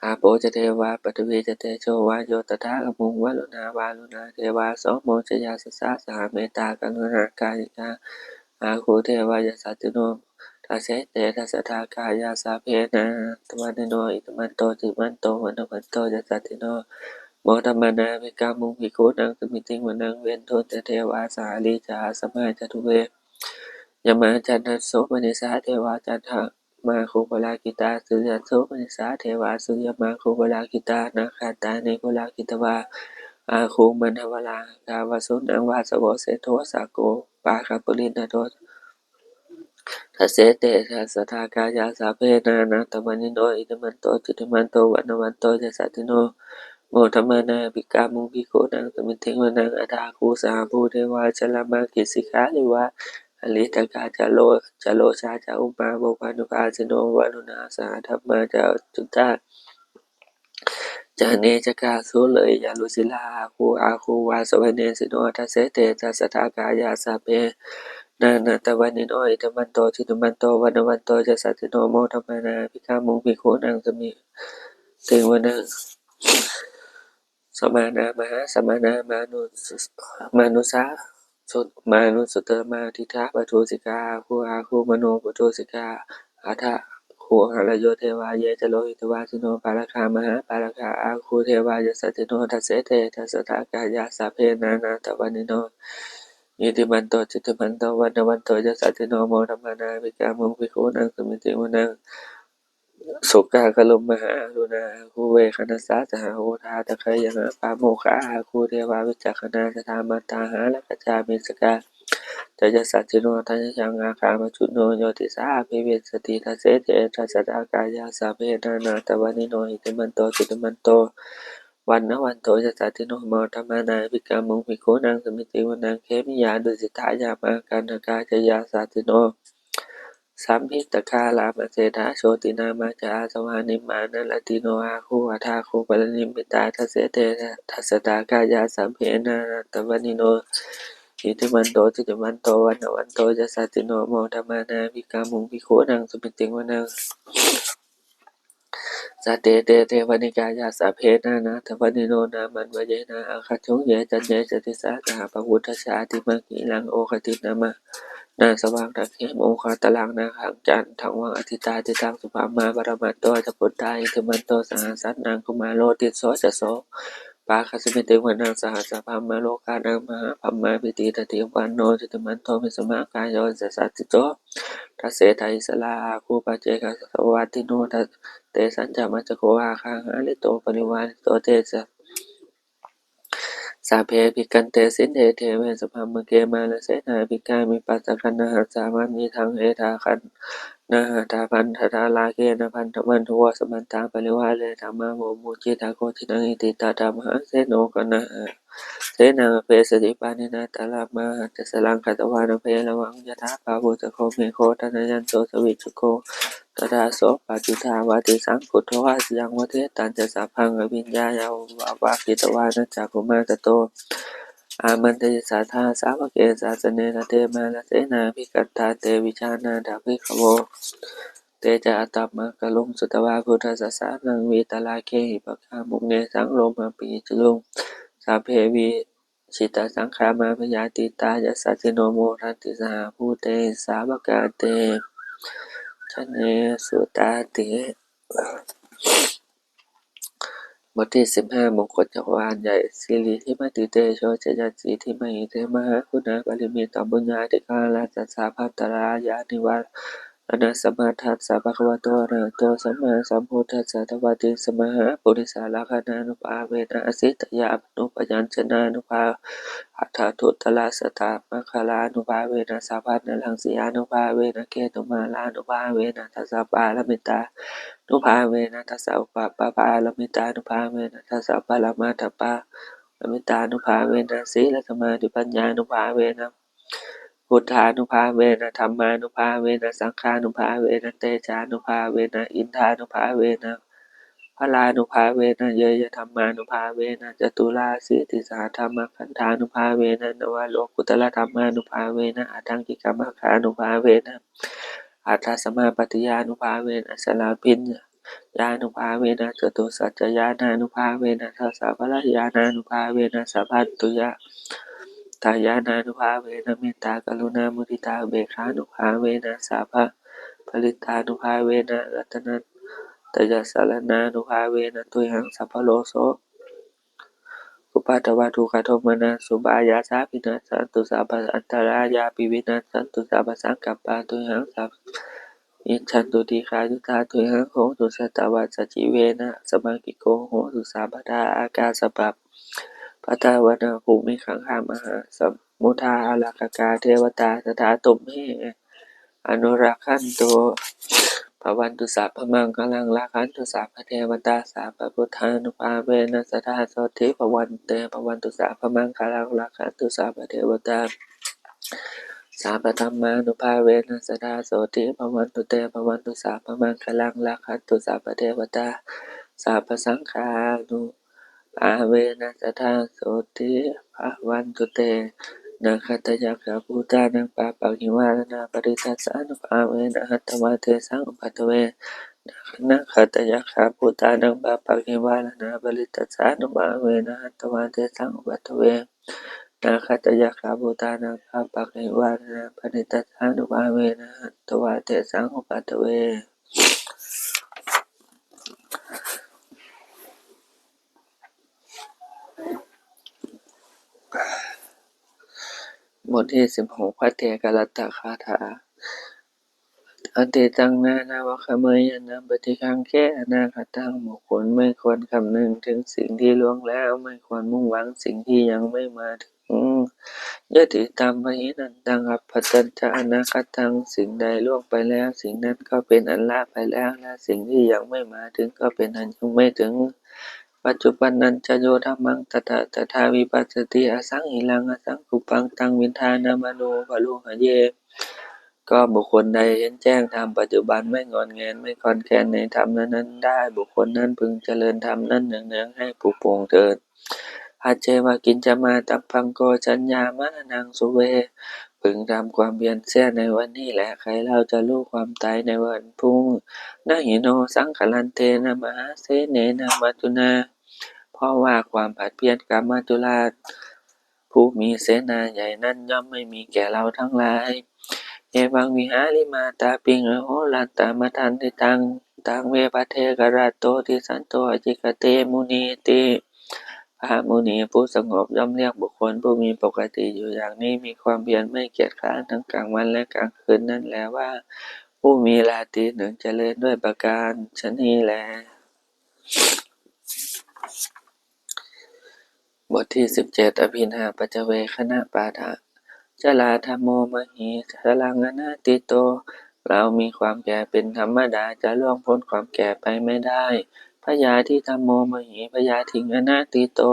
Āpo ca devā paṭhavī ca tejo vāyo tadāgamuṃ, varuṇā Vāruṇā devā somo ca yasasā saha. Mettākaruṇākāyikā āgū devā yasassino, dasete dasadhā kāyā sabbe nānattavaṇṇino, iddhimanto jutimanto vaṇṇavanto yasassino, modamānā abhikkāmuṃ bhikkhūnaṃ samitiṃ vanaṃ. Veṇḍū ca devā sahalī ca asamā ca duve, yamā candassūpanisā devā canda māgū purakkhitā. Suriyassūpanisā devā suriyamāgū purakkhitā, nakkhattāni purakkhitvā āgū mandavalāhakā. Vasūnaṃ vāsavo seṭṭho sakkopāga purindado. Dasete dasadhā kāyā sabbe nānattavaṇṇino, iddhimanto jutimanto vaṇṇavanto yasassino, modamānā abhikkāmuṃ bhikkhūnaṃ samitiṃ vanaṃ. Athāgū sahabhū devā jalamaggisikhāriva, ariṭṭhakā ca ro- ca rojā ca ummāpupphanibhāsino, varuṇā sahadhammā ca accutā ca anejakā. Sūleyyarucirā āgū āgū vāsavanesino, dasete dasadhā kāyā sabbe nānattavaṇṇino, iddhimanto jutimanto vaṇṇavanto yasassino, modamānā abhikkāmuṃ bhikkhūnaṃ samitiṃ vanaṃ. Samānā mahāsamānā mānus- mānusā su- mānusuttamā, khiḍḍāpadūsikā āgū āgū manopadūsikā, athāgū harayo devā ye ca lohitavāsino, pāragā mahāpāragā āgū devā yasassino, dasete dasadhā kāyā sabbe nānattavaṇṇino, iddhimanto jutimanto vaṇṇavanto yasassino, modamānā abhikkāmuṃ bhikkhūnaṃ samitiṃ vanaṃ. Sukkā karumhā aruṇā āgū veghanasā saha, odātagayhā pāmokkhā āgū devā vicakkhaṇā, sadāmattā hāragajā missakā ca yasassino, thanayaṃ āgā pajjunno yo disā abhivassati. Dasete dasadhā kāyā sabbe nānattavaṇṇino, iddhimanto jutimanto vaṇṇavanto yasassino, modamānā abhikkāmuṃ bhikkhūnaṃ samitiṃ vanaṃ. Khemiyā tusitā yāmā kaṭṭhakā ca yasassino, lambitakā lāmaseṭṭhā jotināmā ca āsavā, nimmānaratino āgū athāgū paranimmitā. Dasete dasadhā kāyā sabbe nānattavaṇṇino, iddhimanto jutimanto vaṇṇavanto yasassino, modamānā abhikkāmuṃ bhikkhūnaṃ samitiṃ vanaṃ. Saṭṭhete devanikāyā sabbe nānattavaṇṇino, nāmanvayena āgañchuṃ ye caññe sadisā saha. Pavutthajātimakkhīlaṃ oghatiṇṇamanāsavaṃ, dakkhemoghataraṃ nāgaṃ candaṃva asitātitaṃ. Subrahmā paramatto ca puttā iddhimato saha, sanaṅkumāro tisso ca sopāga samitiṃ vanaṃ. Sahassabrahmalokānaṃ mahābrahmābhitiṭṭhati, upanno jutimanto bhismākāyo yasassi so. Dasettha issarā āgū paccekavasavattino, tesañca majjhato āgā hārito parivārito. Te ca sabbe abhikkante sinde deve sabrahmake, mārasenā abhikkāmi passa kaṇhassa. Sannayhitaṃ etha kaṇhassa bandhatha, rāgena bandhamatthu vo samantā parivāretha. Mā vo muñcittha koci naṃ kiñci, tañca mahāseno kaṇhasenaṃ apesayi. Pāṇinā talamāhacca saraṃ katvāna bheravaṃ, yathā pāvussako megho thanayanto savijjuko. Tadā so paccudāvatti saṅkuddho asayaṃvane, tañca sabbaṃ abhiññāya vavakkhitvāna cakkhumā. Tato āmantayi satthā sāvake sāsane rate, mārasenā abhikkantā te vijānātha bhikkhavo. Te ca ātappamakaruṃ sutvā buddhassa sāsanaṃ, vītarāgehi pakkāmuṃ nesaṃ lomampi iñjayuṃ. Sabbe vijitasaṅgāmā bhayātītā yasassino, modanti saha bhūtehi sāvakā te janesutāti. บทที่สิบห้า มงคลจักรวาลใหญ่ Siridhimati tejo jayasiddhi mahiddhimahā, guṇāparimitapuññādhikārassa sabbantarāyanivāraṇasamatthassa bhagavato arahato sammāsambuddhassa dvattiṃsamahāpurisalakkhaṇā- nubhāvena, asītyānubyañjanānubhāvena, aṭṭhuttarasatamaṅgalānubhāvena, sabbanaraṃsiyānubhāvena, ketumālānubhāvena, dasapāramitānubhāvena, dasaupapāramitānubhāvena, dasaparamatthapāramitānubhāvena, sīlasamādhipaññānubhāvena, buddhānubhāvena dhammānubhāvena saṅghānubhāvena tejānubhāvena iddhānubhāvena balānubhāvena ñeyyadhammānubhāvena caturāsītisahadhammakkhandhānubhāvena navalokuttaradhammānubhāvena aṭṭhaṅgikamaggānubhāvena aṭṭhasamāpattiyānubhāvena chaḷabhiññā- yānubhāvena catusaccañāṇānubhāvena dasabalañāṇānubhāvena sabbabuddhānubhāvena mettākaruṇāmuditāupekkhānubhāvena sabbaparittānubhāvena ratanattayasaraṇānubhāvena tuyhaṃ sabbarogasokupaddavadukkhadomanassupāyāsā vinassantu sabbaantarāyāpi vinassantu sabbasaṅkappā tuyhaṃ sabba Icchantudīghāyutā tuyhaṃ hotu satavassajīvena, samaṅgiko hotu sabbadā. Ākāsapabbatavanabhūmigaṅgāmahā samuddā ārakkhakā devatā sadā tumhe anurakkhantu. Bhavatu sabbamaṅgalaṃ, rakkhantu sabbadevatā, sabbabuddhānubhāvena sadā sotthī bhavantu te. Bhavatu sabbamaṅgalaṃ, rakkhantu sabbadevatā, sabbadhammānubhāvena sadā sotthī bhavantu te. Bhavatu sabbamaṅgalaṃ, rakkhantu sabbadevatā, sabbasaṅghānu bhāvena sadā sotthī bhavantu te. Nakkhattayakkhabhūtānaṃ pāpaggihi mārānaṃ, parittassānubhāvena hantvā tesaṃ upaddave. Nakkhattayakkhabhūtānaṃ pāpaggihi mārānaṃ, parittassānubhāvena hantvā tesaṃ upaddave. Nakkhattayakkhabhūtānaṃ pāpaggihi mārānaṃ, parittassānubhāvena hantvā tesaṃ upaddave. บทที่สิบหก ภัทเทกรัตตคาถา Atītaṃ nānvāgameyya nappaṭikaṅkhe anāgataṃ. บุคคลไม่ควรคำนึงถึงสิ่งที่ล่วงแล้ว ไม่ควรมุ่งหวังสิ่งที่ยังไม่มาถึง Yadidaṃ pahīnantaṃ appattañca anāgataṃ. สิ่งใดล่วงไปแล้ว สิ่งนั้นก็เป็นอันละไปแล้ว และสิ่งที่ยังไม่มาถึงก็เป็นอันยังไม่ถึง Paccuppannañca yo dhammaṃ tattha tattha vipassati, asaṃhiraṃ asaṅkuppaṃ taṃ viddhā na manubrūhaye. ก็บุคคลใดเห็นแจ้งธรรมปัจจุบัน ไม่งอนแงน ไม่คลอนแคลนในธรรมนั้นๆได้ บุคคลนั้นพึงเจริญธรรมนั้นเนืองๆ ให้ปรุโปร่งเถิด Ajjeva kiccamātappaṃ ko jaññā maraṇaṃ suve. พึงทำความเพียรเสียในวันนี้แล ใครเล่าจะรู้ความตายในวันพรุ่ง Na hi no saṅgarantena mahāsenena maccunā. เพราะว่าความผัดเพี้ยนกับมัจจุราช ผู้มีเสนาใหญ่นั้นย่อมไม่มีแก่เราทั้งหลาย Evaṃ vihārimātāpiṃ ahorattamatanditaṃ, taṃ ve bhaddekarattoti santo ācikkhate munīti. พระมุนีผู้สงบย่อมเรียกบุคคลผู้มีปกติอยู่อย่างนี้ มีความเพียรไม่เกียจคร้านทั้งกลางวันและกลางคืนนั้นแลว่า ผู้มีราตรีหนึ่งเจริญด้วยประการฉะนี้แล บทที่สิบเจ็ด Abhiṇhapaccavekkhaṇa pāṭha. Jarādhammomhi jaraṃ anatīto. เรามีความแก่เป็นธรรมดา จะล่วงพ้นความแก่ไปไม่ได้ Byādhidhammomhi byādhiṃ anatīto.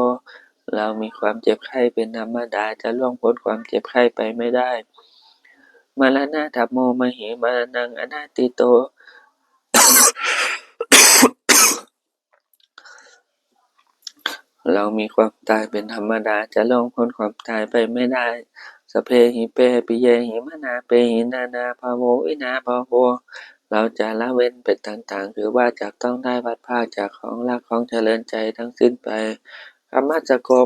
เรามีความเจ็บไข้เป็นธรรมดา จะล่วงพ้นความเจ็บไข้ไปไม่ได้ Maraṇadhammomhi maraṇaṃ anatīto. เรามีความตายเป็นธรรมดา จะล่วงพ้นความตายไปไม่ได้ Sabbehi te piyehi manāpehi nānābhāvo vinābhāvo. เราจะละเว้นเป็นต่างๆ คือว่าจักต้องได้พลัดพรากจากของรักของเจริญใจทั้งสิ้นไป Kammassako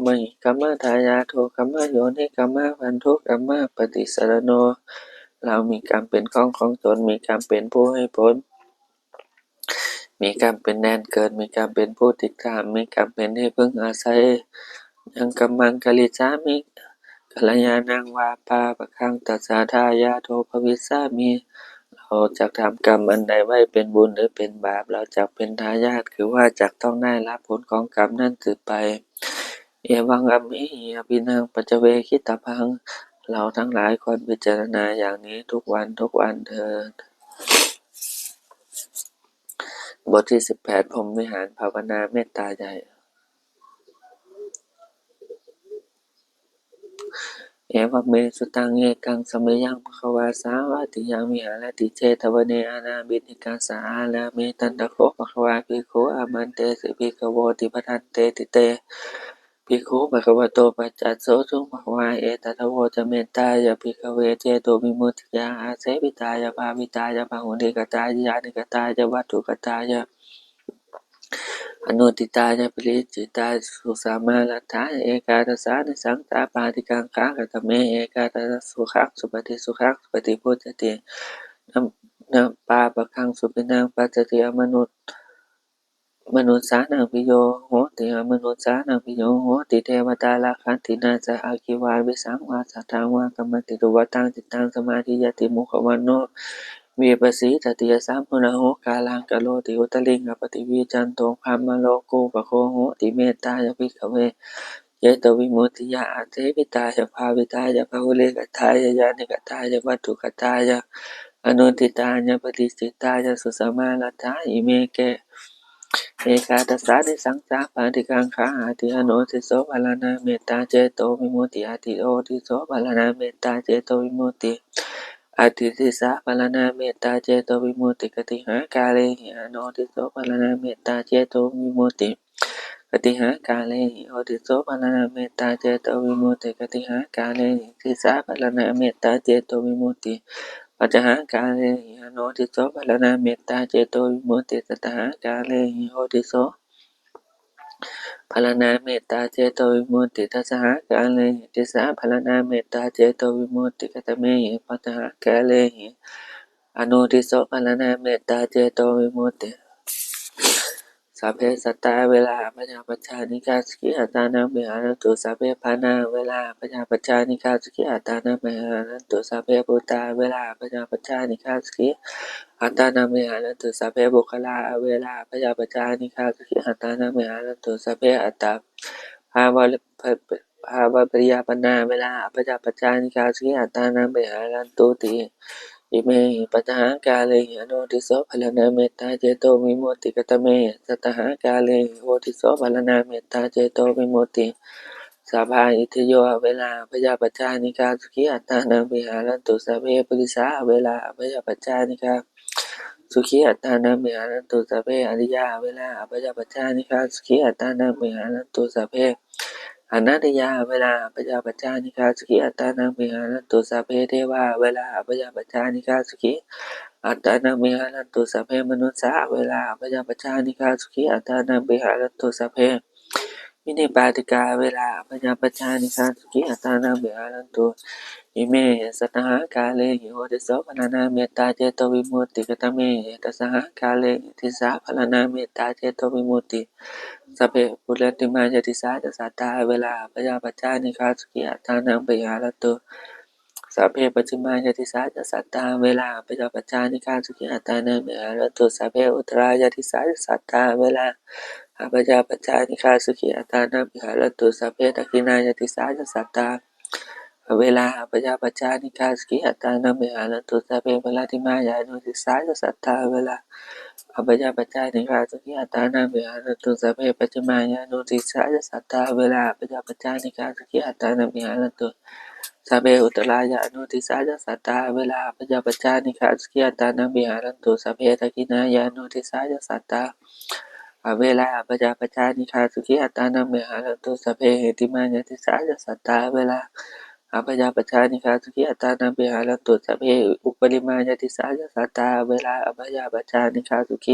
kammadāyādo kammayoni kammabandhu kammapaṭisaraṇo. เรามีกรรมเป็นของของตน มีกรรมเป็นผู้ให้ผล มีกรรมเป็นแดนเกิด มีกรรมเป็นผู้ติดตาม มีกรรมเป็นที่พึ่งอาศัย Yaṃ kammaṃ karissāmi kalyāṇaṃ vā pāpakaṃ tassa dāyādo bhavissāmi. เราจักทำกรรมอันใดไว้เป็นบุญหรือเป็นบาป เราจักเป็นทายาท คือว่าจักต้องได้รับผลของกรรมนั้นสืบไป Evaṃ amhehi abhiṇhaṃ paccavekkhitabbaṃ. เราทั้งหลายควรพิจารณาอย่างนี้ทุกวันทุกวันเถิด บทที่สิบแปด พรหมวิหารภาวนาเมตตาใหญ่ Evaṃ me sutaṃ. Ekaṃ samayaṃ bhagavā sāvatthiyaṃ viharati jetavane anāthapiṇḍikassa ārāme. Tatra kho bhagavā bhikkhū āmantesi bhikkhavoti. Bhadanteti te bhikkhū bhagavato paccassosuṃ. Bhagavā etadavoca: Mettāya bhikkhave cetovimuttiyā āsevitāya bhāvitāya bahulīkatāya yānīkatāya vatthukatāya anuṭṭhitāya paricitāya susamāraddhāya ekādasānisaṃsā pāṭikaṅkhā. Katame ekādasa? Sukhaṃ supati, sukhaṃ supati, bujati, na pāpakaṃ supinaṃ passati, amanu manussānaṃ piyo hoti, amanussānaṃ piyo hoti, devatā rakkhanti, nāssa aggi vā visaṃ vā satthaṃ vā kamati, tuvaṭaṃ cittaṃ samādhiyati, mukhavaṇṇo vippassīdati. Yasaṃ munao kālaṃ karoti uttariṃ appaṭivijjhanto brahmalokūpago hoti. Mettāya bhikkhave cetovimuttiyā āsevitāya bhāvitāya bahulīkatāya yānīkatāya vatthukatāya anuṭṭhitāya paṭicittāya susamāraddhā ime ke ekādasānisaṃsā pāṭikaṅkhā. Atthi anodhiso pharaṇā mettā cetovimutti. Atthi odhiso pharaṇā mettā cetovimutti. Atthi disā pharaṇā mettā cetovimutti. Katīhākārehi anodhiso pharaṇā mettā cetovimutti? Katīhākārehi odhiso pharaṇā mettā cetovimutti? Katīhākārehi disā pharaṇā mettā cetovimutti? Pañcahākārehi anodhiso pharaṇā mettā cetovimutti. Sattahākārehi odhiso pharaṇā mettā cetovimutti. Dasahākārehi disā pharaṇā mettā cetovimutti. Katamehi pañcahākārehi anodhiso pharaṇā mettā cetovimutti? Sabbe sattā averā abyāpajjhā anīghā sukhī attānaṃ viharantu. Sabbe pāṇā averā abyāpajjhā anīghā sukhī attānaṃ viharantu. Sabbe bhūtā averā abyāpajjhā anīghā sukhī attānaṃ viharantu. Sabbe puggalā averā abyāpajjhā anīghā sukhī attānaṃ viharantu. Sabbe attabhāva- bhāvapariyāpannā averā abyāpajjhā anīghā sukhī attānaṃ viharantu ti. Imehi pañcahākārehi anodhiso pharaṇā mettā cetovimutti. Katamehi sattahākārehi odhiso pharaṇā mettā cetovimutti? Sabbā itthiyo averā abyāpajjhā anīghā sukhī attānaṃ viharantu. Sabbe purisā averā abyāpajjhā anīghā sukhī attānaṃ viharantu. Sabbe ariyā averā abyāpajjhā anīghā sukhī attānaṃ viharantu. Sabbe anariyā averā abyāpajjhā anīghā sukhī attānaṃ viharantu. Sabbe devā averā abyāpajjhā anīghā sukhī attānaṃ viharantu. Sabbe manussā averā abyāpajjhā anīghā sukhī attānaṃ viharantu. Sabbe vinipātikā averā abyāpajjhā anīghā sukhī attānaṃ viharantu. Imehi sattahākārehi odhiso pharaṇā mettā cetovimutti. Katamehi dasahākārehi disā pharaṇā mettā cetovimutti? Sabbe puratthimāya disāya sattā averā abyāpajjhā anīghā sukhī attānaṃ viharantu. Sabbe pacchimāya disāya sattā averā abyāpajjhā anīghā sukhī attānaṃ viharantu. Sabbe uttarāya disāya sattā averā abyāpajjhā anīghā sukhī attānaṃ viharantu. Sabbe dakkhiṇāya disāya sattā averā abyāpajjhā anīghā sukhī attānaṃ viharantu. Sabbe puratthimāya anudisāya sattā averā abyāpajjhā anīghā sukhī attānaṃ viharantu. Sabbe pacchimāya anudisāya sattā averā abyāpajjhā anīghā sukhī attānaṃ viharantu. Sabbe uttarāya anudisāya sattā averā abyāpajjhā anīghā sukhī attānaṃ viharantu. Sabbe dakkhiṇāya anudisāya sattā averā abyāpajjhā anīghā sukhī attānaṃ viharantu. Sabbe heṭṭhimāya disāya sattā averā abyāpajjhā anīghā sukhī attānaṃ viharantu. Sabbe uparimāya disāya sattā averā abyāpajjhā anīghā sukhī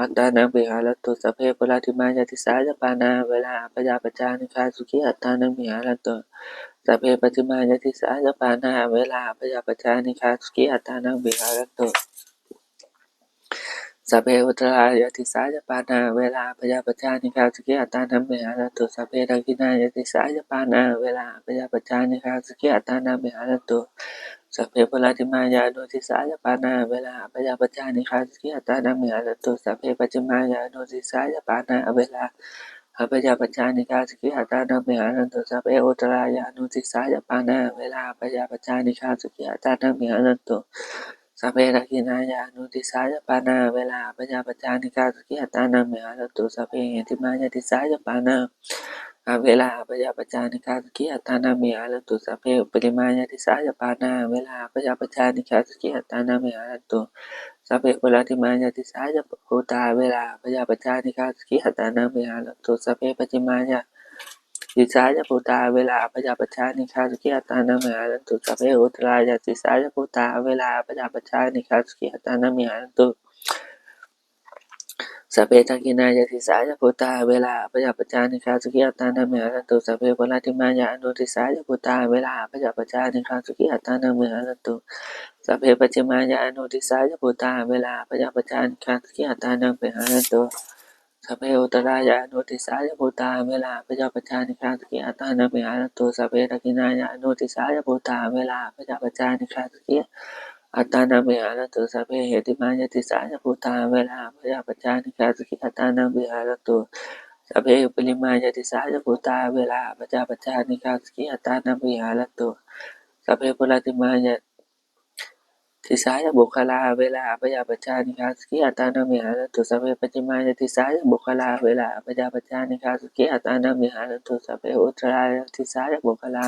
attānaṃ viharantu. Sabbe puratthimāya disāya pāṇā averā abyāpajjhā anīghā sukhī attānaṃ viharantu. Sabbe pacchimāya disāya pāṇā averā abyāpajjhā anīghā sukhī attānaṃ viharantu. Sabbe uttarāya disāya pāṇā averā abyāpajjhā anīghā sukhī attānaṃ viharantu. Sabbe dakkhiṇāya disāya pāṇā averā abyāpajjhā anīghā sukhī attānaṃ viharantu. Sabbe puratthimāya anudisāya pāṇā averā abyāpajjhā anīghā sukhī attānaṃ viharantu. Sabbe pacchimāya anudisāya pāṇā averā abyāpajjhā anīghā sukhī attānaṃ viharantu. Sabbe uttarāya anudisāya pāṇā averā abyāpajjhā anīghā sukhī attānaṃ viharantu. Sabbe dakkhiṇāya anudisāya pāṇā averā abyāpajjhā anīghā sukhī attānaṃ viharantu. Sabbe heṭṭhimāya disāya pāṇā averā abyāpajjhā anīghā sukhī attānaṃ viharantu. Sabbe uparimāya disāya pāṇā averā abyāpajjhā anīghā sukhī attānaṃ viharantu. Sabbe puratthimāya disāya bhūtā averā abyāpajjhā anīghā sukhī attānaṃ viharantu. Sabbe pacchimāya disāya bhūtā averā abyāpajjhā anīghā sukhī attānaṃ viharantu. Sabbe uttarāya disāya bhūtā averā abyāpajjhā anīghā sukhī attānaṃ viharantu. Sabbe dakkhiṇāya disāya bhūtā averā abyāpajjhā anīghā sukhī attānaṃ viharantu. Sabbe puratthimāya anudisāya bhūtā averā abyāpajjhā anīghā sukhī attānaṃ viharantu. Sabbe pacchimāya anudisāya bhūtā averā abyāpajjhā anīghā sukhī attānaṃ viharantu. Sabbe uttarāya anudisāya bhūtā averā abyāpajjhā anīghā sukhī attānaṃ viharantu. Sabbe dakkhiṇāya anudisāya bhūtā averā abyāpajjhā anīghā sukhī attānaṃ viharantu. Sabbe heṭṭhimāya disāya bhūtā averā abyāpajjhā anīghā sukhī attānaṃ viharantu. Sabbe uparimāya disāya bhūtā averā abyāpajjhā anīghā sukhī attānaṃ viharantu. Sabbe puratthimāya disāya puggalā averā abyāpajjhā anīghā sukhī attānaṃ viharantu. Sabbe pacchimāya disāya puggalā averā abyāpajjhā anīghā sukhī attānaṃ viharantu. Sabbe uttarāya disāya puggalā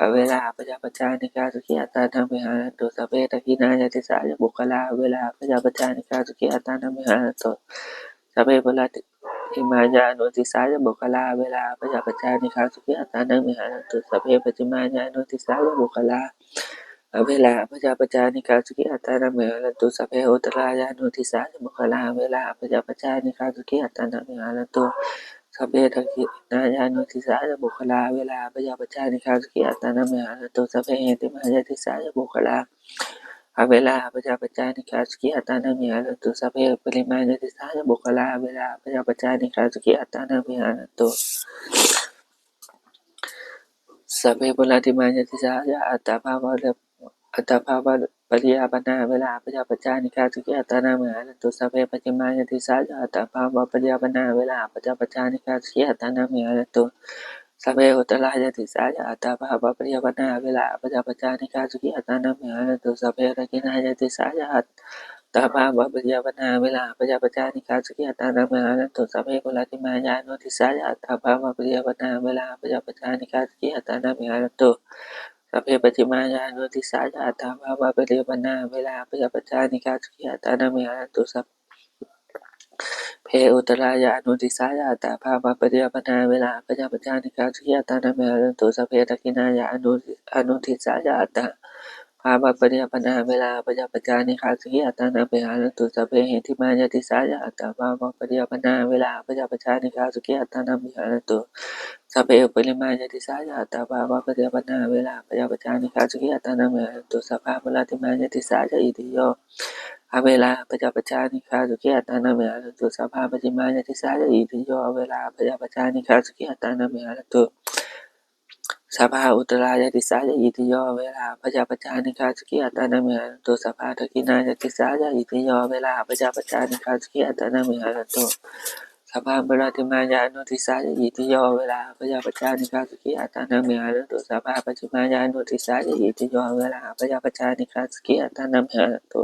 averā abyāpajjhā anīghā sukhī attānaṃ viharantu. Sabbe dakkhiṇāya disāya puggalā averā abyāpajjhā anīghā sukhī attānaṃ viharantu. Sabbe puratthimāya anudisāya puggalā averā abyāpajjhā anīghā sukhī attānaṃ viharantu. Sabbe pacchimāya anudisāya puggalā averā abyāpajjhā anīghā sukhī attānaṃ viharantu. Sabbe uttarāya anudisāya puggalā averā abyāpajjhā anīghā sukhī attānaṃ viharantu. Sabbe dakkhiṇāya anudisāya puggalā averā abyāpajjhā anīghā sukhī attānaṃ viharantu. Sabbe heṭṭhimāya disāya puggalā averā abyāpajjhā anīghā sukhī attānaṃ viharantu. Sabbe uparimāya disāya puggalā averā abyāpajjhā anīghā sukhī attānaṃ viharantu. Sabbe puratthimāya disāya attabhāva attabhāvapariyāpannā averā abyāpajjhā anīghā sukhī attānaṃ viharantu. Sabbe pacchimāya disāya attabhāvapariyāpannā averā abyāpajjhā anīghā sukhī attānaṃ viharantu. Sabbe uttarāya disāya attabhāvapariyāpannā averā abyāpajjhā anīghā sukhī attānaṃ viharantu. Sabbe dakkhiṇāya disāya attabhāvapariyāpannā averā abyāpajjhā anīghā sukhī attānaṃ viharantu. Sabbe puratthimāya anudisāya attabhāvapariyāpannā averā abyāpajjhā anīghā sukhī attānaṃ viharantu. Sabbe pacchimāya anudisāya attabhāvapariyāpannā averā abyāpajjhā anīghā sukhī attānaṃ viharantu. Sabbe uttarāya anudisāya attabhāvapariyāpannā averā abyāpajjhā anīghā sukhī attānaṃ viharantu. Sabbe dakkhiṇāya anu anudisāya attabhāvapariyāpannā averā abyāpajjhā anīghā sukhī attānaṃ viharantu. Sabbe heṭṭhimāya disāya attabhāvapariyāpannā averā abyāpajjhā anīghā sukhī attānaṃ viharantu. Sabbe uparimāya disāya attabhāvapariyāpannā averā abyāpajjhā anīghā sukhī attānaṃ viharantu. Sabbe puratthimāya disāya itthiyo averā abyāpajjhā anīghā sukhī attānaṃ viharantu. Sabbe pacchimāya disāya itthiyo averā abyāpajjhā anīghā sukhī attānaṃ viharantu. Sabbe uttarāya disāya itthiyo averā abyāpajjhā anīghā sukhī attānaṃ viharantu. Sabbe dakkhiṇāya disāya itthiyo averā abyāpajjhā anīghā sukhī attānaṃ viharantu. Sabbe puratthimāya anudisāya itthiyo averā abyāpajjhā anīghā sukhī attānaṃ viharantu. Sabbe pacchimāya anudisāya itthiyo averā abyāpajjhā anīghā sukhī attānaṃ viharantu.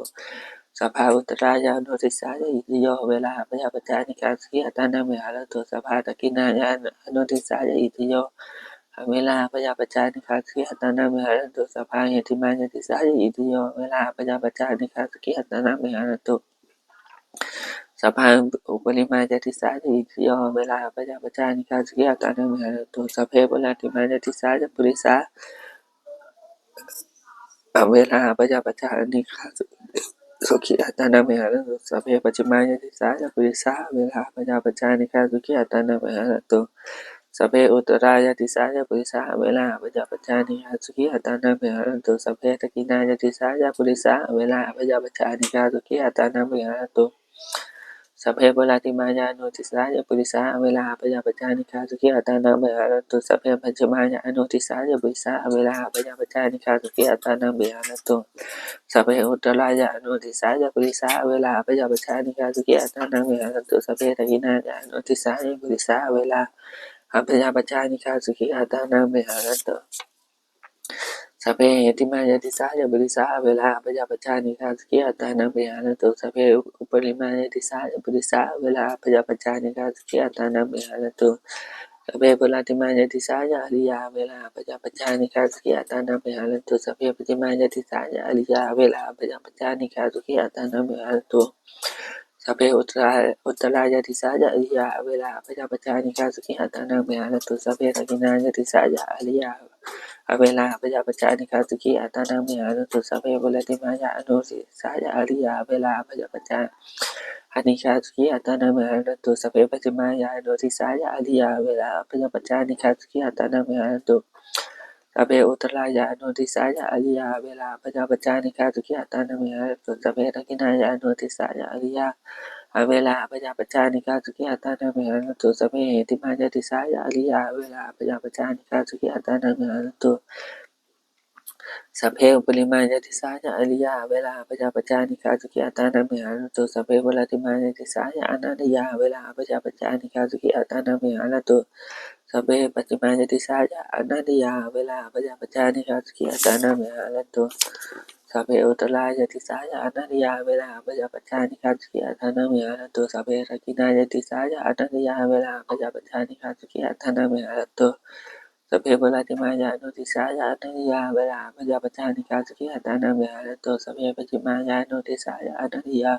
Sabbe uttarāya anudisāya itthiyo averā abyāpajjhā anīghā sukhī attānaṃ viharantu. Sabbe dakkhiṇāya anudisāya itthiyo averā abyāpajjhā anīghā sukhī attānaṃ viharantu. Sabbe heṭṭhimāya disāya itthiyo averā abyāpajjhā anīghā sukhī attānaṃ viharantu. Sabbe uparimāya disāya itthiyo averā abyāpajjhā anīghā sukhī attānaṃ viharantu. Sabbe puratthimāya disāya purisā averā abyāpajjhā anīghā sukhī attānaṃ viharantu. Sabbe pacchimāya disāya purisā averā abyāpajjhā anīghā sukhī attānaṃ viharantu. Sabbe uttarāya disāya purisā averā abyāpajjhā anīghā sukhī attānaṃ viharantu. Sabbe dakkhiṇāya disāya purisā averā abyāpajjhā anīghā sukhī attānaṃ viharantu. Sabbe puratthimāya anudisāya purisā averā abyāpajjhā anīghā sukhī attānaṃ viharantu. Sabbe pacchimāya anudisāya purisā averā abyāpajjhā anīghā sukhī attānaṃ viharantu. Sabbe uttarāya anudisāya purisā averā abyāpajjhā anīghā sukhī attānaṃ viharantu. Sabbe dakkhiṇāya anudisāya purisā averā abyāpajjhā anīghā sukhī attānaṃ viharantu. Sabbe heṭṭhimāya disāya purisā averā abyāpajjhā anīghā sukhī attānaṃ viharantu. Sabbe uparimāya disāya purisā averā abyāpajjhā anīghā sukhī attānaṃ viharantu. Sabbe puratthimāya disāya ariyā averā abyāpajjhā anīghā sukhī attānaṃ viharantu. Sabbe pacchimāya disāya ariyā averā abyāpajjhā anīghā sukhī attānaṃ viharantu. Sabbe uttarā uttarāya disāya ariyā averā abyāpajjhā anīghā sukhī attānaṃ viharantu. Sabbe dakkhiṇāya disāya ariyā averā abyāpajjhā anīghā sukhī attānaṃ viharantu. Sabbe puratthimāya anudisāya ariyā averā abyāpajjhā anīghā sukhī attānaṃ viharantu. Sabbe pacchimāya anudisāya ariyā averā abyāpajjhā anīghā sukhī attānaṃ viharantu. Sabbe uttarāya anudisāya ariyā averā abyāpajjhā anīghā sukhī attānaṃ viharantu. Sabbe dakkhiṇāya anudisāya ariyā averā abyāpajjhā anīghā sukhī attānaṃ viharantu. Sabbe heṭṭhimāya disāya ariyā averā abyāpajjhā anīghā sukhī attānaṃ viharantu. Sabbe uparimāya disāya aniyā averā abyāpajjhā anīghā sukhī attānaṃ viharantu. Sabbe pañchimāya disāya ananiyā averā abyāpajjhā anīghā sukhī attānaṃ viharantu. Sabbe pacchimāya disāya ananiyā averā abyāpajjhā anīghā sukhī attānaṃ viharantu. Sabbe uttarāya disāya ananiyā averā abyāpajjhā anīghā sukhī attānaṃ viharantu. Sabbe dakkhiṇāya disāya ananiyā averā abyāpajjhā anīghā sukhī attānaṃ viharantu. Sabbe puratthimāya anudisāya ananiyā averā abyāpajjhā anīghā sukhī attānaṃ viharantu. Sabbe pacchimāya anudisāya ananiyā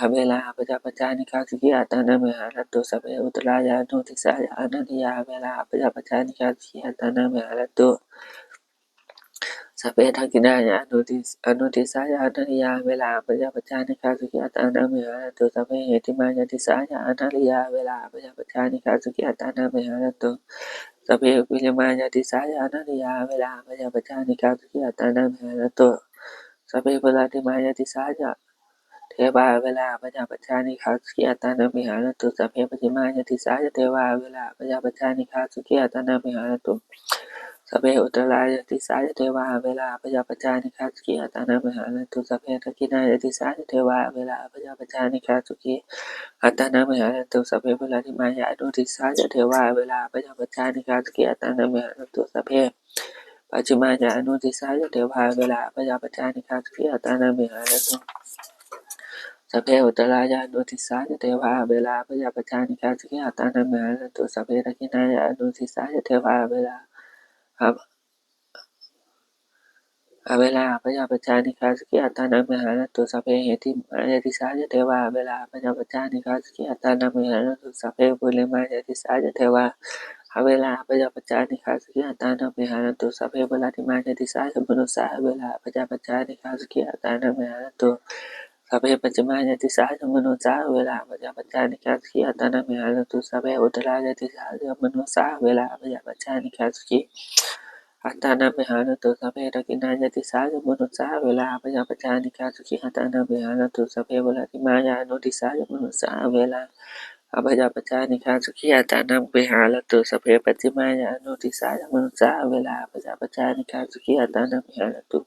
averā abyāpajjhā anīghā sukhī attānaṃ viharantu. Sabbe uttarāya anudisāya ananiyā averā abyāpajjhā anīghā sukhī attānaṃ viharantu. Sabbe dakkhiṇāya anudis- anudisāya ananiyā averā abyāpajjhā anīghā sukhī attānaṃ viharantu. Sabbe heṭṭhimāya disāya ananiyā averā abyāpajjhā anīghā sukhī attānaṃ viharantu. Sabbe uparimāya disāya ananiyā averā abyāpajjhā anīghā sukhī attānaṃ viharantu. Sabbe puratthimāya disāya devā averā abyāpajjhā anīghā sukhī attānaṃ viharantu. Sabbe pacchimāya disāya devā averā abyāpajjhā anīghā sukhī attānaṃ viharantu. Sabbe uttarāya disāya devā averā abyāpajjhā anīghā sukhī attānaṃ viharantu. Sabbe dakkhiṇāya disāya devā averā abyāpajjhā anīghā sukhī attānaṃ viharantu. Sabbe puratthimāya anudisāya devā averā abyāpajjhā anīghā sukhī attānaṃ viharantu. Sabbe pacchimāya anudisāya devā averā abyāpajjhā anīghā sukhī attānaṃ viharantu. Sabbe uttarāya anudisāya devā averā abyāpajjhā anīghā sukhī attānaṃ viharantu. Sabbe dakkhiṇāya anudisāya devā averā ab- averā abyāpajjhā anīghā sukhī attānaṃ viharantu. Sabbe heṭṭhimāya disāya devā averā abyāpajjhā anīghā sukhī attānaṃ viharantu. Sabbe uparimāya disāya devā averā abyāpajjhā anīghā sukhī attānaṃ viharantu. Sabbe puratthimāya disāya manussā averā abyāpajjhā anīghā sukhī attānaṃ viharantu. Sabbe pacchimāya disāya manussā averā abyāpajjhā anīghā sukhī attānaṃ viharantu. Sabbe uttarāya disāya manussā averā abyāpajjhā anīghā sukhī attānaṃ viharantu. Sabbe dakkhiṇāya disāya manussā averā abyāpajjhā anīghā sukhī attānaṃ viharantu. Sabbe puratthimāya anudisāya manussā averā abyāpajjhā anīghā sukhī attānaṃ viharantu. Sabbe pacchimāya anudisāya manussā averā abyāpajjhā anīghā sukhī attānaṃ viharantu.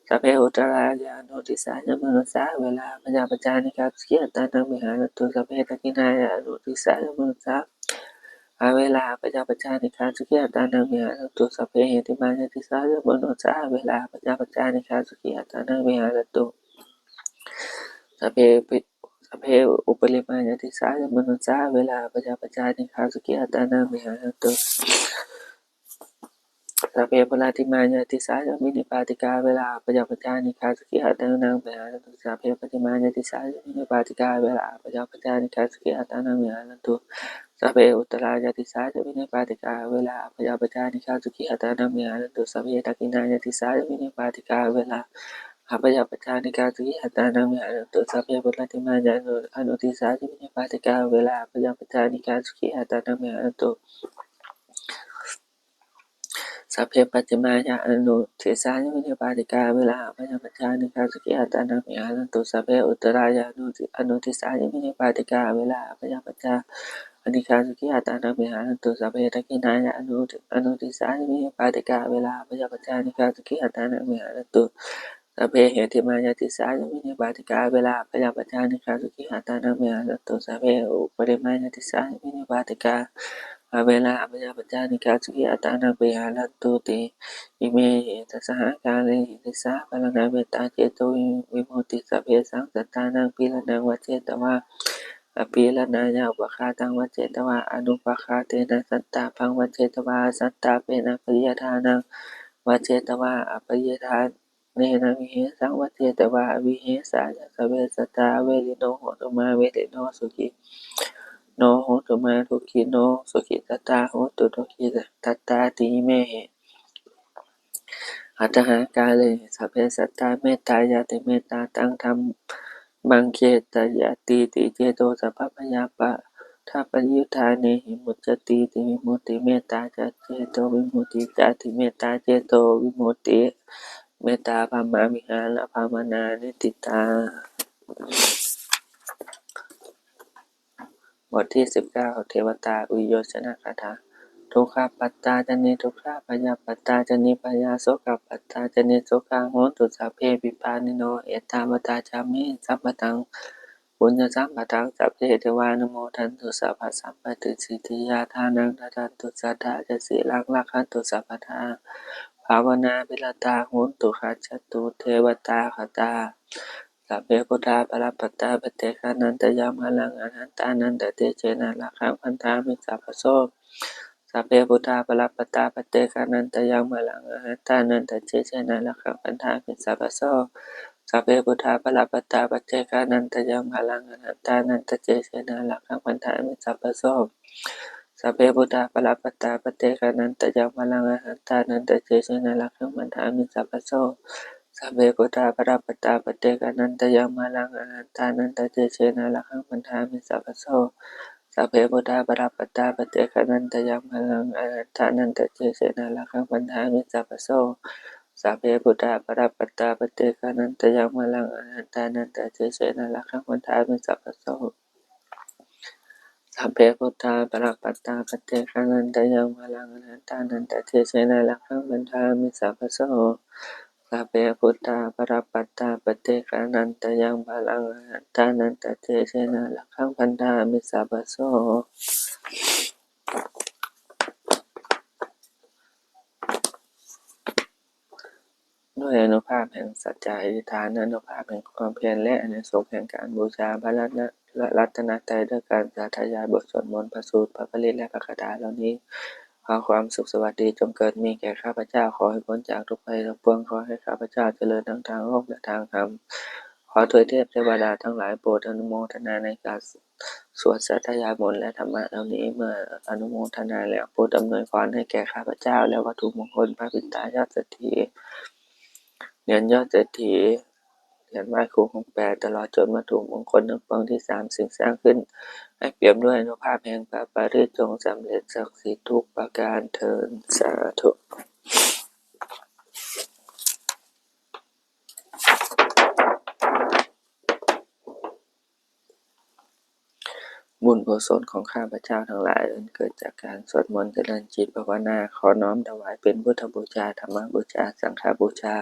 Sabbe uttarāya anudisāya manussā averā abyāpajjhā anīghā sukhī attānaṃ viharantu. Sabbe dakkhiṇāya anudisāya manussā averā abyāpajjhā anīghā sukhī attānaṃ viharantu. Sabbe heṭṭhimāya disāya manussā averā abyāpajjhā anīghā sukhī attānaṃ viharantu. Sabbe pi- sabbe uparimāya disāya manussā averā abyāpajjhā anīghā sukhī attānaṃ viharantu. Sabbe puratthimāya disāya vinipātikā averā abyāpajjhā anīghā sukhī attānaṃ viharantu. Sabbe pacchimāya disāya vinipātikā averā abyāpajjhā anīghā sukhī attānaṃ viharantu. Sabbe uttarāya disāya vinipātikā averā abyāpajjhā anīghā sukhī attānaṃ viharantu. Sabbe dakkhiṇāya disāya vinipātikā averā abyāpajjhā anīghā sukhī attānaṃ viharantu. Sabbe puratthimāya anu- anudisāya vinipātikā averā abyāpajjhā anīghā sukhī attānaṃ viharantu. Sabbe pacchimāya anudisāya vinipātikā averā abyāpajjhā anīghā sukhī attānaṃ viharantu. Sabbe uttarāya anu- anudisāya vinipātikā averā abyāpajjhā anīghā sukhī attānaṃ viharantu. Sabbe dakkhiṇāya anu- anudisāya vinipātikā averā abyāpajjhā anīghā sukhī attānaṃ viharantu. Sabbe heṭṭhimāya disāya vinipātikā averā abyāpajjhā anīghā sukhī attānaṃ viharantu. Sabbe uparimāya disāya vinipātikā averā abyāpajjhā anīghā sukhī attānaṃ viharantūti. Imehi dasahākārehi disāpharaṇā mettā cetovimutti. Sabbesaṃ sattānaṃ pīḷanaṃ vajjetvā apīḷanāya, upāghātaṃ vajjetvā anupāghātena, santāpaṃ vajjetvā asantāpena, pariyādānaṃ vajjetvā apariyādā- nena, vihesaṃ vajjetvā avihesāya. Sabbe sattā averino hontu mā verino, sukhino hontu mā dukkhino, sukhitattā hontu dukkhitattā ti. Imehi aṭṭhahākārehi sabbe sattā mettāyāti. Mettā taṃ dhammaṃ cetayatīti, ceto sabbabhayappaṭhapariyuṭṭhānehi muccatīti vimutti. Mettā ca cetovimutti cāti. Mettā cetovimutti. Mettābrahmavihārabhāvanā niṭṭhitā. บทที่สิบเก้า เทวตาอุยโยชนคาถา dukkhappattā ca niddukkhā, bhayappattā ca nibbhayā, sokappattā ca nissokā, hontu sabbepi pāṇino. Ettāvatā ca amhehi sambhataṃ puññasampadaṃ, sabbe devānumodantu sabbasampattisiddhiyā. Dānaṃ dadantu saddhāya, sīlaṃ rakkhantu sabbadā, bhāvanābhiratā hontu, gacchantu devatāgatā. Sabbe buddhā balappattā, paccekānañca yaṃ balaṃ, arahantānañca tejena, rakkhaṃ bandhāmi sabbaso. Sabbe buddhā balappattā, paccekānañca yaṃ balaṃ, arahantānañca tejena, rakkhaṃ bandhāmi sabbaso. Sabbe buddhā balappattā, paccekānañca yaṃ balaṃ, arahantānañca tejena, rakkhaṃ bandhāmi sabbaso. Sabbe buddhā balappattā, paccekānañca yaṃ balaṃ, arahantānañca tejena, rakkhaṃ bandhāmi sabbaso. Sabbe buddhā balappattā, paccekānañca yaṃ balaṃ, arahantānañca tejena, rakkhaṃ bandhāmi sabbaso. Sabbe buddhā balappattā, paccekānañca yaṃ balaṃ, arahantānañca tejena, rakkhaṃ bandhāmi sabbaso. Sabbe buddhā balappattā, paccekānañca yaṃ balaṃ, arahantānañca tejena, rakkhaṃ bandhāmi sabbaso. Sabbe buddhā balappattā, paccekānañca yaṃ balaṃ, arahantānañca tejena, rakkhaṃ bandhāmi sabbaso. Sabbe buddhā balappattā, paccekānañca yaṃ balaṃ, arahantānañca tejena, rakkhaṃ bandhāmi sabbaso. ด้วยอานุภาพแห่งสัจจะอธิษฐาน อานุภาพแห่งความเพียร และอานิสงส์แห่งการบูชาพระรัตน รัตนตรัย ด้วยการสาธยายบทสวดมนต์ พระสูตร พระปริตร และพระคาถาเหล่านี้ ขอความสุขสวัสดีจงเกิดมีแก่ข้าพเจ้า ขอให้พ้นจากทุกข์ภัยทั้งปวง ขอให้ข้าพเจ้าเจริญทั้งทางโลกและทางธรรม ขอทวยเทพเทวดาทั้งหลายโปรดอนุโมทนาในการสวดสาธยายมนต์และธรรมะเหล่านี้ เมื่ออนุโมทนาแล้วโปรดอำนวยพรให้แก่ข้าพเจ้า และวัตถุมงคลพระปิดตายอดเศรษฐี เหรียญยอดเศรษฐี เหรียญไหว้ครูของแปด ตลอดจนวัตถุมงคลทั้งปวงที่สามสิ่งสร้างขึ้น ให้เปี่ยมด้วยอานุภาพแห่งพระปริตร จงสำเร็จศักดิ์สิทธิ์ทุกประการเทอญ สาธุ บุญกุศลของข้าพเจ้าทั้งหลายอันเกิดจากการสวดมนต์เจริญจิตภาวนา ขอน้อมถวายเป็นพุทธบูชา ธรรมบูชา สังฆบูชา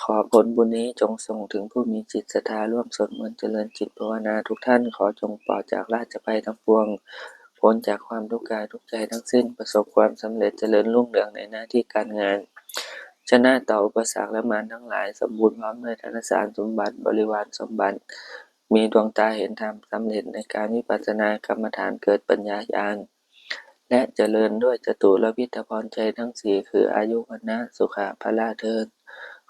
ขอผลบุญนี้จงส่งถึงผู้มีจิตศรัทธาร่วมสวดมนต์เจริญจิตภาวนาทุกท่าน ขอจงปลอดจากราชภัยทั้งปวง พ้นจากความทุกข์กายทุกข์ใจทั้งสิ้น ประสบความสำเร็จเจริญรุ่งเรืองในหน้าที่การงาน ชนะต่ออุปสรรคและมารทั้งหลาย สมบูรณ์พร้อมด้วยธนสารสมบัติ บริวารสมบัติ มีดวงตาเห็นธรรม สำเร็จในการวิปัสสนากรรมฐาน เกิดปัญญาญาณ และเจริญด้วยจตุรพิธพรชัยทั้งสี่ คืออายุ วรรณะ สุขะ พละเทอญ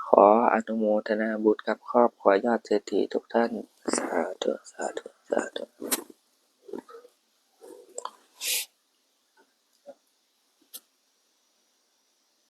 ขออนุโมทนาบุญกับครอบครัวยอดเศรษฐีทุกท่าน สาธุ สาธุ สาธุ